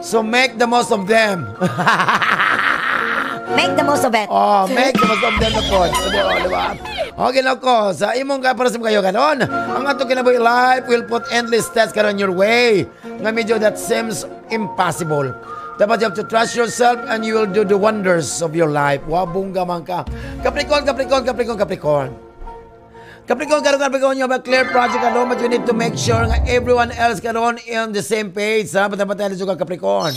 So make the most of them. Make the most of it. Oh, make the most of them na po. Diba? Okay na ko. Sa imong ka, para sa kayo karon, ang atong kinabuhi life will put endless tests karon your way. Nga medyo that seems impossible. Dapat you have to trust yourself and you will do the wonders of your life. Wow, bongga man ka. Capricorn, Capricorn, Capricorn, Capricorn. Capricorn, karon, Capricorn, you have a clear project karon, but you need to make sure nga everyone else karon on the same page, ha? Bata-bata ka, Capricorn.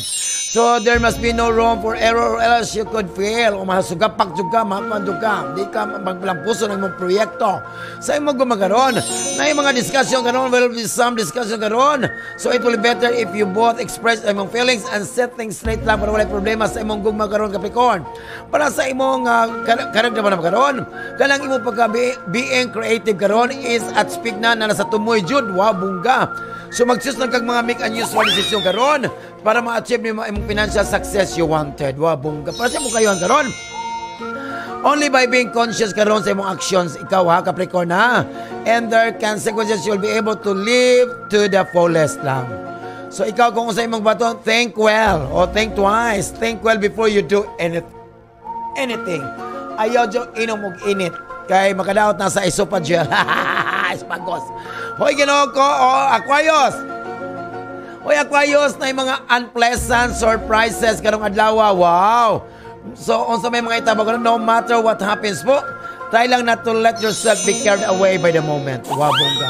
So, there must be no room for error or else you could fail. O mahasugapak jud ka, makuan jud ka. Di ka maglampuso ng imong proyekto. Sa imong gumagaron, na yung mga discussion karon, will be some discussion karon. So, it will be better if you both express imong feelings and set things straight lang para walay problema sa imong gugma karon, Capricorn. Para sa imong karag naman karon, kanang imong pagka being creative karon is at speak na na nasa tumoy jud. Wow, bongga. So mag-choose lang kag mga make unusual decision karon para ma-achieve nimo imong financial success you wanted. Wow, bongga. Para sa imong kayuhan karon. Only by being conscious karon sa imong actions, ikaw ha, Capricorn ha, and their consequences, you'll be able to live to the fullest lang. So ikaw kung sa imong baton, think well or think twice. Think well before you do anything. Ayaw jud inom og init kay makadaot na sa esophageal. Esophagus. Hoy, Ginoo ko, oh, Aquarius. Hoy, Aquarius, na yung mga unpleasant surprises karong adlaw. Wow. So, unsa may mga itabo karon, no matter what happens po, try lang not to let yourself be carried away by the moment. Wow, bongga.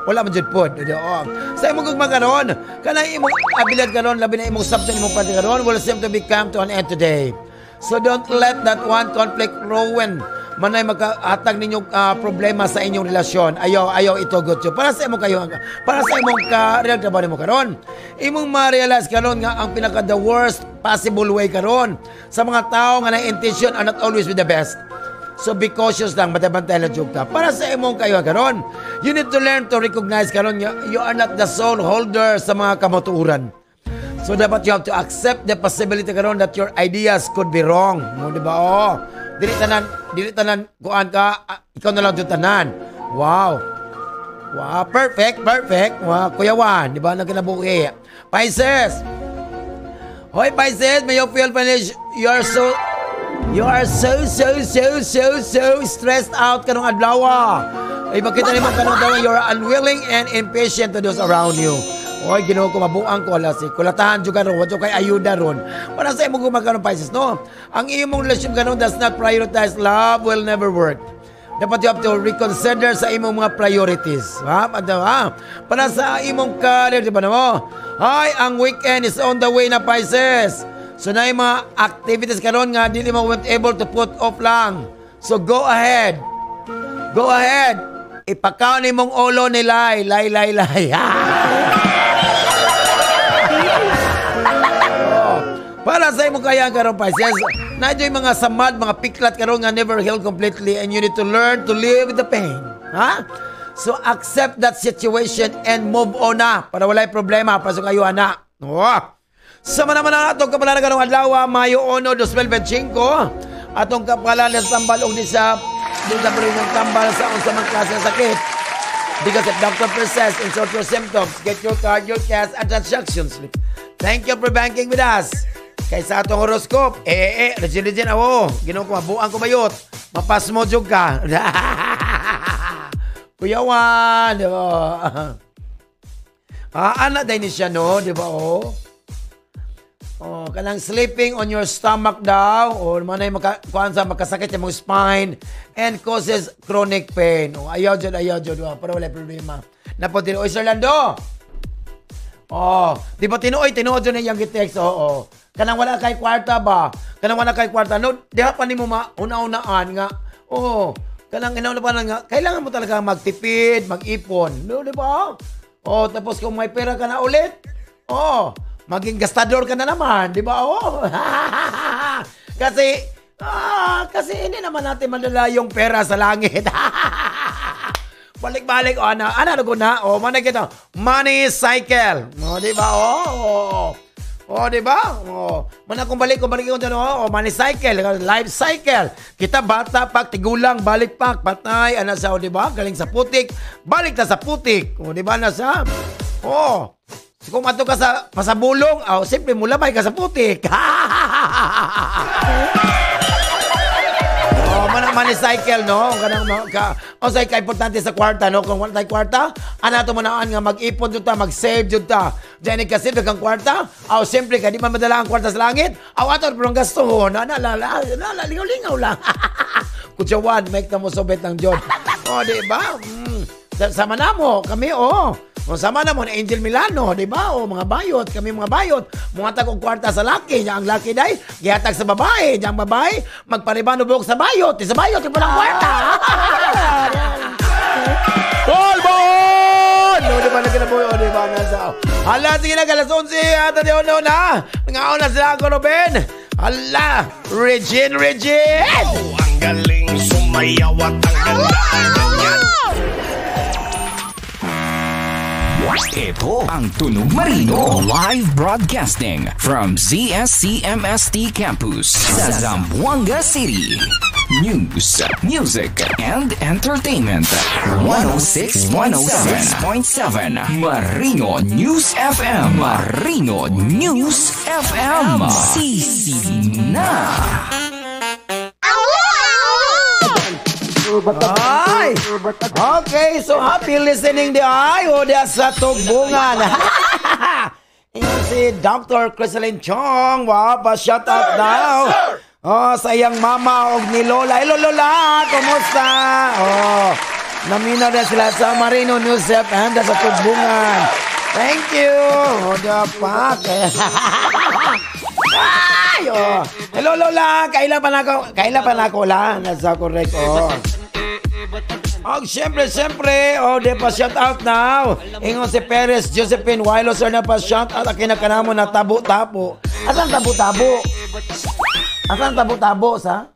Wala man jud pod. Oo. Sa imong gugma karon, kanang imong abilidad karon, labi na imong subject imong party karon, will seem to be come to an end today. So don't let that one conflict ruin manay makahatag ninyong problema sa inyong relasyon. Ayaw, ayaw itugot yun. Para sa imong kayo, para sa imong ka real trabaho nimo karon. Imong ma-realize karon nga ang pinaka the worst possible way karon sa mga tao nga na intention are not always with the best. So be cautious lang, matabantay lang jud ka. Para sa imong kayo karon, you need to learn to recognize karon nga you are not the sole holder sa mga kamatuoran. So dapat you have to accept the possibility karon that your ideas could be wrong. Mo di ba? Oh. Dili tanan kuan ka, ikaw na lang jud tanan. Wow. Wow, perfect, perfect. Wow, Kuya Juan, di ba nagkinabuhi? Pisces. Hoy Pisces, may you feel finish. You are so so so so so stressed out karong adlaw. Ay makita nimo kanong daw you are unwilling and impatient to those around you. Oy, Ginoo ko, mabuang ko ala si kulatahan jud karon, wa kay ayuda ron. Para sa imong gumagano, Pisces, no? Ang imong relationship karon does not prioritize love will never work. Dapat you have to reconsider sa imong mga priorities. Ha? Ano, ha? Para sa imong career, di ba namo? Ay, ang weekend is on the way na, Pisces. So na yung mga activities karon nga dili mo won't able to put off lang. So go ahead. Go ahead. Ipakaon imong ulo ni Lai, lay lay lay. Oh. Para sa imong kaya karon, Pisces, na yung mga samad, mga piklat karon nga never heal completely and you need to learn to live with the pain. Ha? So accept that situation and move on na para walay problema para sa kayo ana. Oh. Sama naman na atong kapalaran karong adlaw, Mayo 1, 2025. Atong kapalaran sa tambal og di sa ng tambal sa unsa man klase ng sakit. Because if doctor persists, insert your symptoms, get your card, your cash, and transaction slip. Thank you for banking with us. Kay sa atong horoscope, eh, eh, eh, legit, legit, awo, Ginoo ko, mabuang ko bayot. Mapasmo jud ka. Kuya Juan, di ba? Ah, ana din ni siya, no? Di ba, oh? Oh, kanang sleeping on your stomach daw or manay maka kuan sa makasakit imong spine and causes chronic pain. Oh, ayaw jud, ayaw jud, oh, para wala problema. Napo din, oy Sir Lando. Oh, di ba tinuoy tinuod jud iyang gi-text? Oo. Kanang wala kay kwarta ba? Kanang wala kay kwarta, no, diha pa nimo mauna-unaan nga. Oh, kanang inauna pa na nga kailangan mo talaga magtipid, mag-ipon. No, di ba? Oh, tapos kung may pera ka na ulit, oh, maging gastador ka na naman, di ba? Oh. Kasi hindi naman natin madala yung pera sa langit. Balik-balik, oh, ana, ana, ano na, oh, manay kita, money cycle. Oh, di ba? Oh, oh. Oh, di ba? Oh, mana kung balik ko dyan, oh, money cycle, life cycle. Kita bata pak, tigulang, balik pak, patay, ana sa, oh, di ba? Galing sa putik, balik na sa putik. Oh, di ba na sa? Oh, so, kung ato ka sa pasabulong, oh, siyempre mulabay ka sa putik. Oh, O man ang money cycle, no? Kanang ka, unsay ka importante sa kwarta, no? Kung wala tay kwarta, ana to manaan nga mag-ipon jud ta, mag-save jud ta. Diyan ka save kang kwarta, aw siyempre kay di man madala ang kwarta sa langit, aw ato purong gastuhon, na na la la, na lingaw-lingaw lang. Kutsawan, make na mo sobet ng Diyon. O, di ba? Sama na mo, kami, oh. O, sama na mo ni Angel Milano, di ba? O, mga bayot, kami mga bayot. Mga tag og kwarta sa laki, nya ang laki day, gihatag sa babae, nya ang babae, magparibano buhok sa bayot, di sa bayot, di walang kwarta. Polbon! No, di ba nagkinabuhi? O, di ba? Nasa, hala, sige na, alas 11, ata di ono na. Ngaon na sila ako, Ruben. Hala, Regine, Regine! Oh, ang galing sumayaw at ang ganda ganyan. Ito ang Tunog Marino. Live broadcasting from ZSCMST Campus sa Zamboanga City. News, music, and entertainment. 106.7 Marino News FM. Marino News FM. Sisi na. Ay! Okay, so happy listening di ay o di sa tugbungan. Ingon si Dr. Criseline Chong. Wow, pa shout out now. Oh, sa iyang mama og ni Lola. Hello Lola, kumusta? Oh, naminaw na sila sa Marino News FM sa tugbungan. Thank you. Oh, the fuck. Ay, oh. Hello Lola, kaila pa na ako la. Nasa correct oh. Oh, siyempre, oh, di pa shout out now. Ingon si Perez Josephine Wilo sir na pa shout out akin na kanamo na tabo-tabo. Asan tabo-tabo? Asan tabo-tabo sa?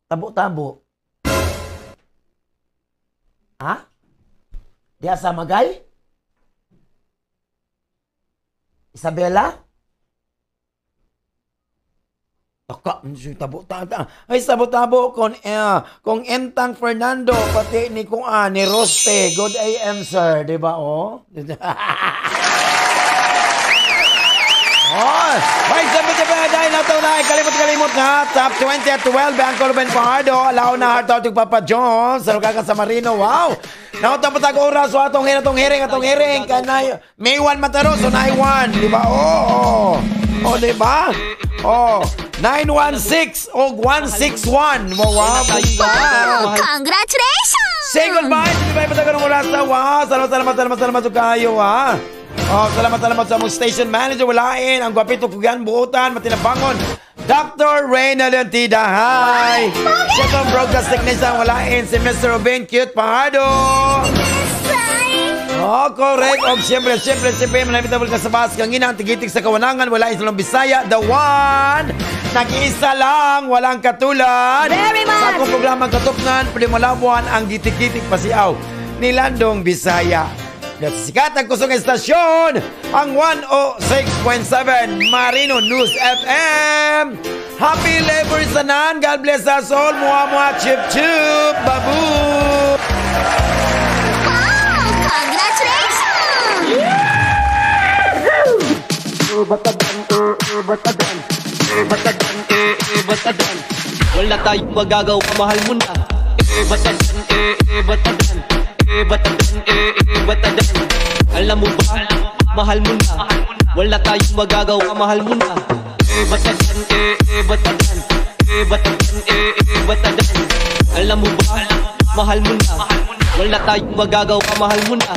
Tabo-tabo. Ha? Di asa magay? Isabela? Taka, tabo-tabo. Ay, tabo-tabo kung Entang Fernando pati ni kung ni Roste. Good AM sir, di ba oh? Oh, 5:75 dahil na ito na kalimot-kalimot na top 20 at 12 ang Ruben Fajardo. Alaw na heart out Papa John sa lugar sa Marino. Wow. Nautang patag oras so atong hearing kanay May 1 mataro so 9-1, di ba? Oh. Oh, di ba? Oh, 916 og 161. Wow, wow. Congratulations! Say goodbye. Di ba patag oras na? Wow, salamat kayo ha. Oh, salamat sa mong station manager walain ang gwapito kugan buotan matinabangon Dr. Reynald Tida. Hi. Siya broadcast technician walain si Mr. Ruben Cute Fajardo. Oh, correct. Oh, siyempre, malamit na ka sa bas. Kangina ang tigitik sa kawanangan, walain sa Bisaya, the one. Nag-iisa lang, walang katulad. Very much. Sa akong programa Katupngan, Plimalabuan, ang gitik-gitik pasiaw ni Landong Bisaya. Sikat ang kusong estasyon, ang 106.7 Marino News FM. Happy Labor Sanan. God bless us all. Mua mua chip chip. Babu. Wow! Congratulations! Batagan. Wala tayong magagawa, mahal mo na. Batagan, batagan. Alam mo ba, mahal mo na. Wala tayong magagawa, mahal mo na. Batagan, batagan, batagan, batagan. Alam mo ba, mahal mo na. Wala tayong magagawa, mahal mo na.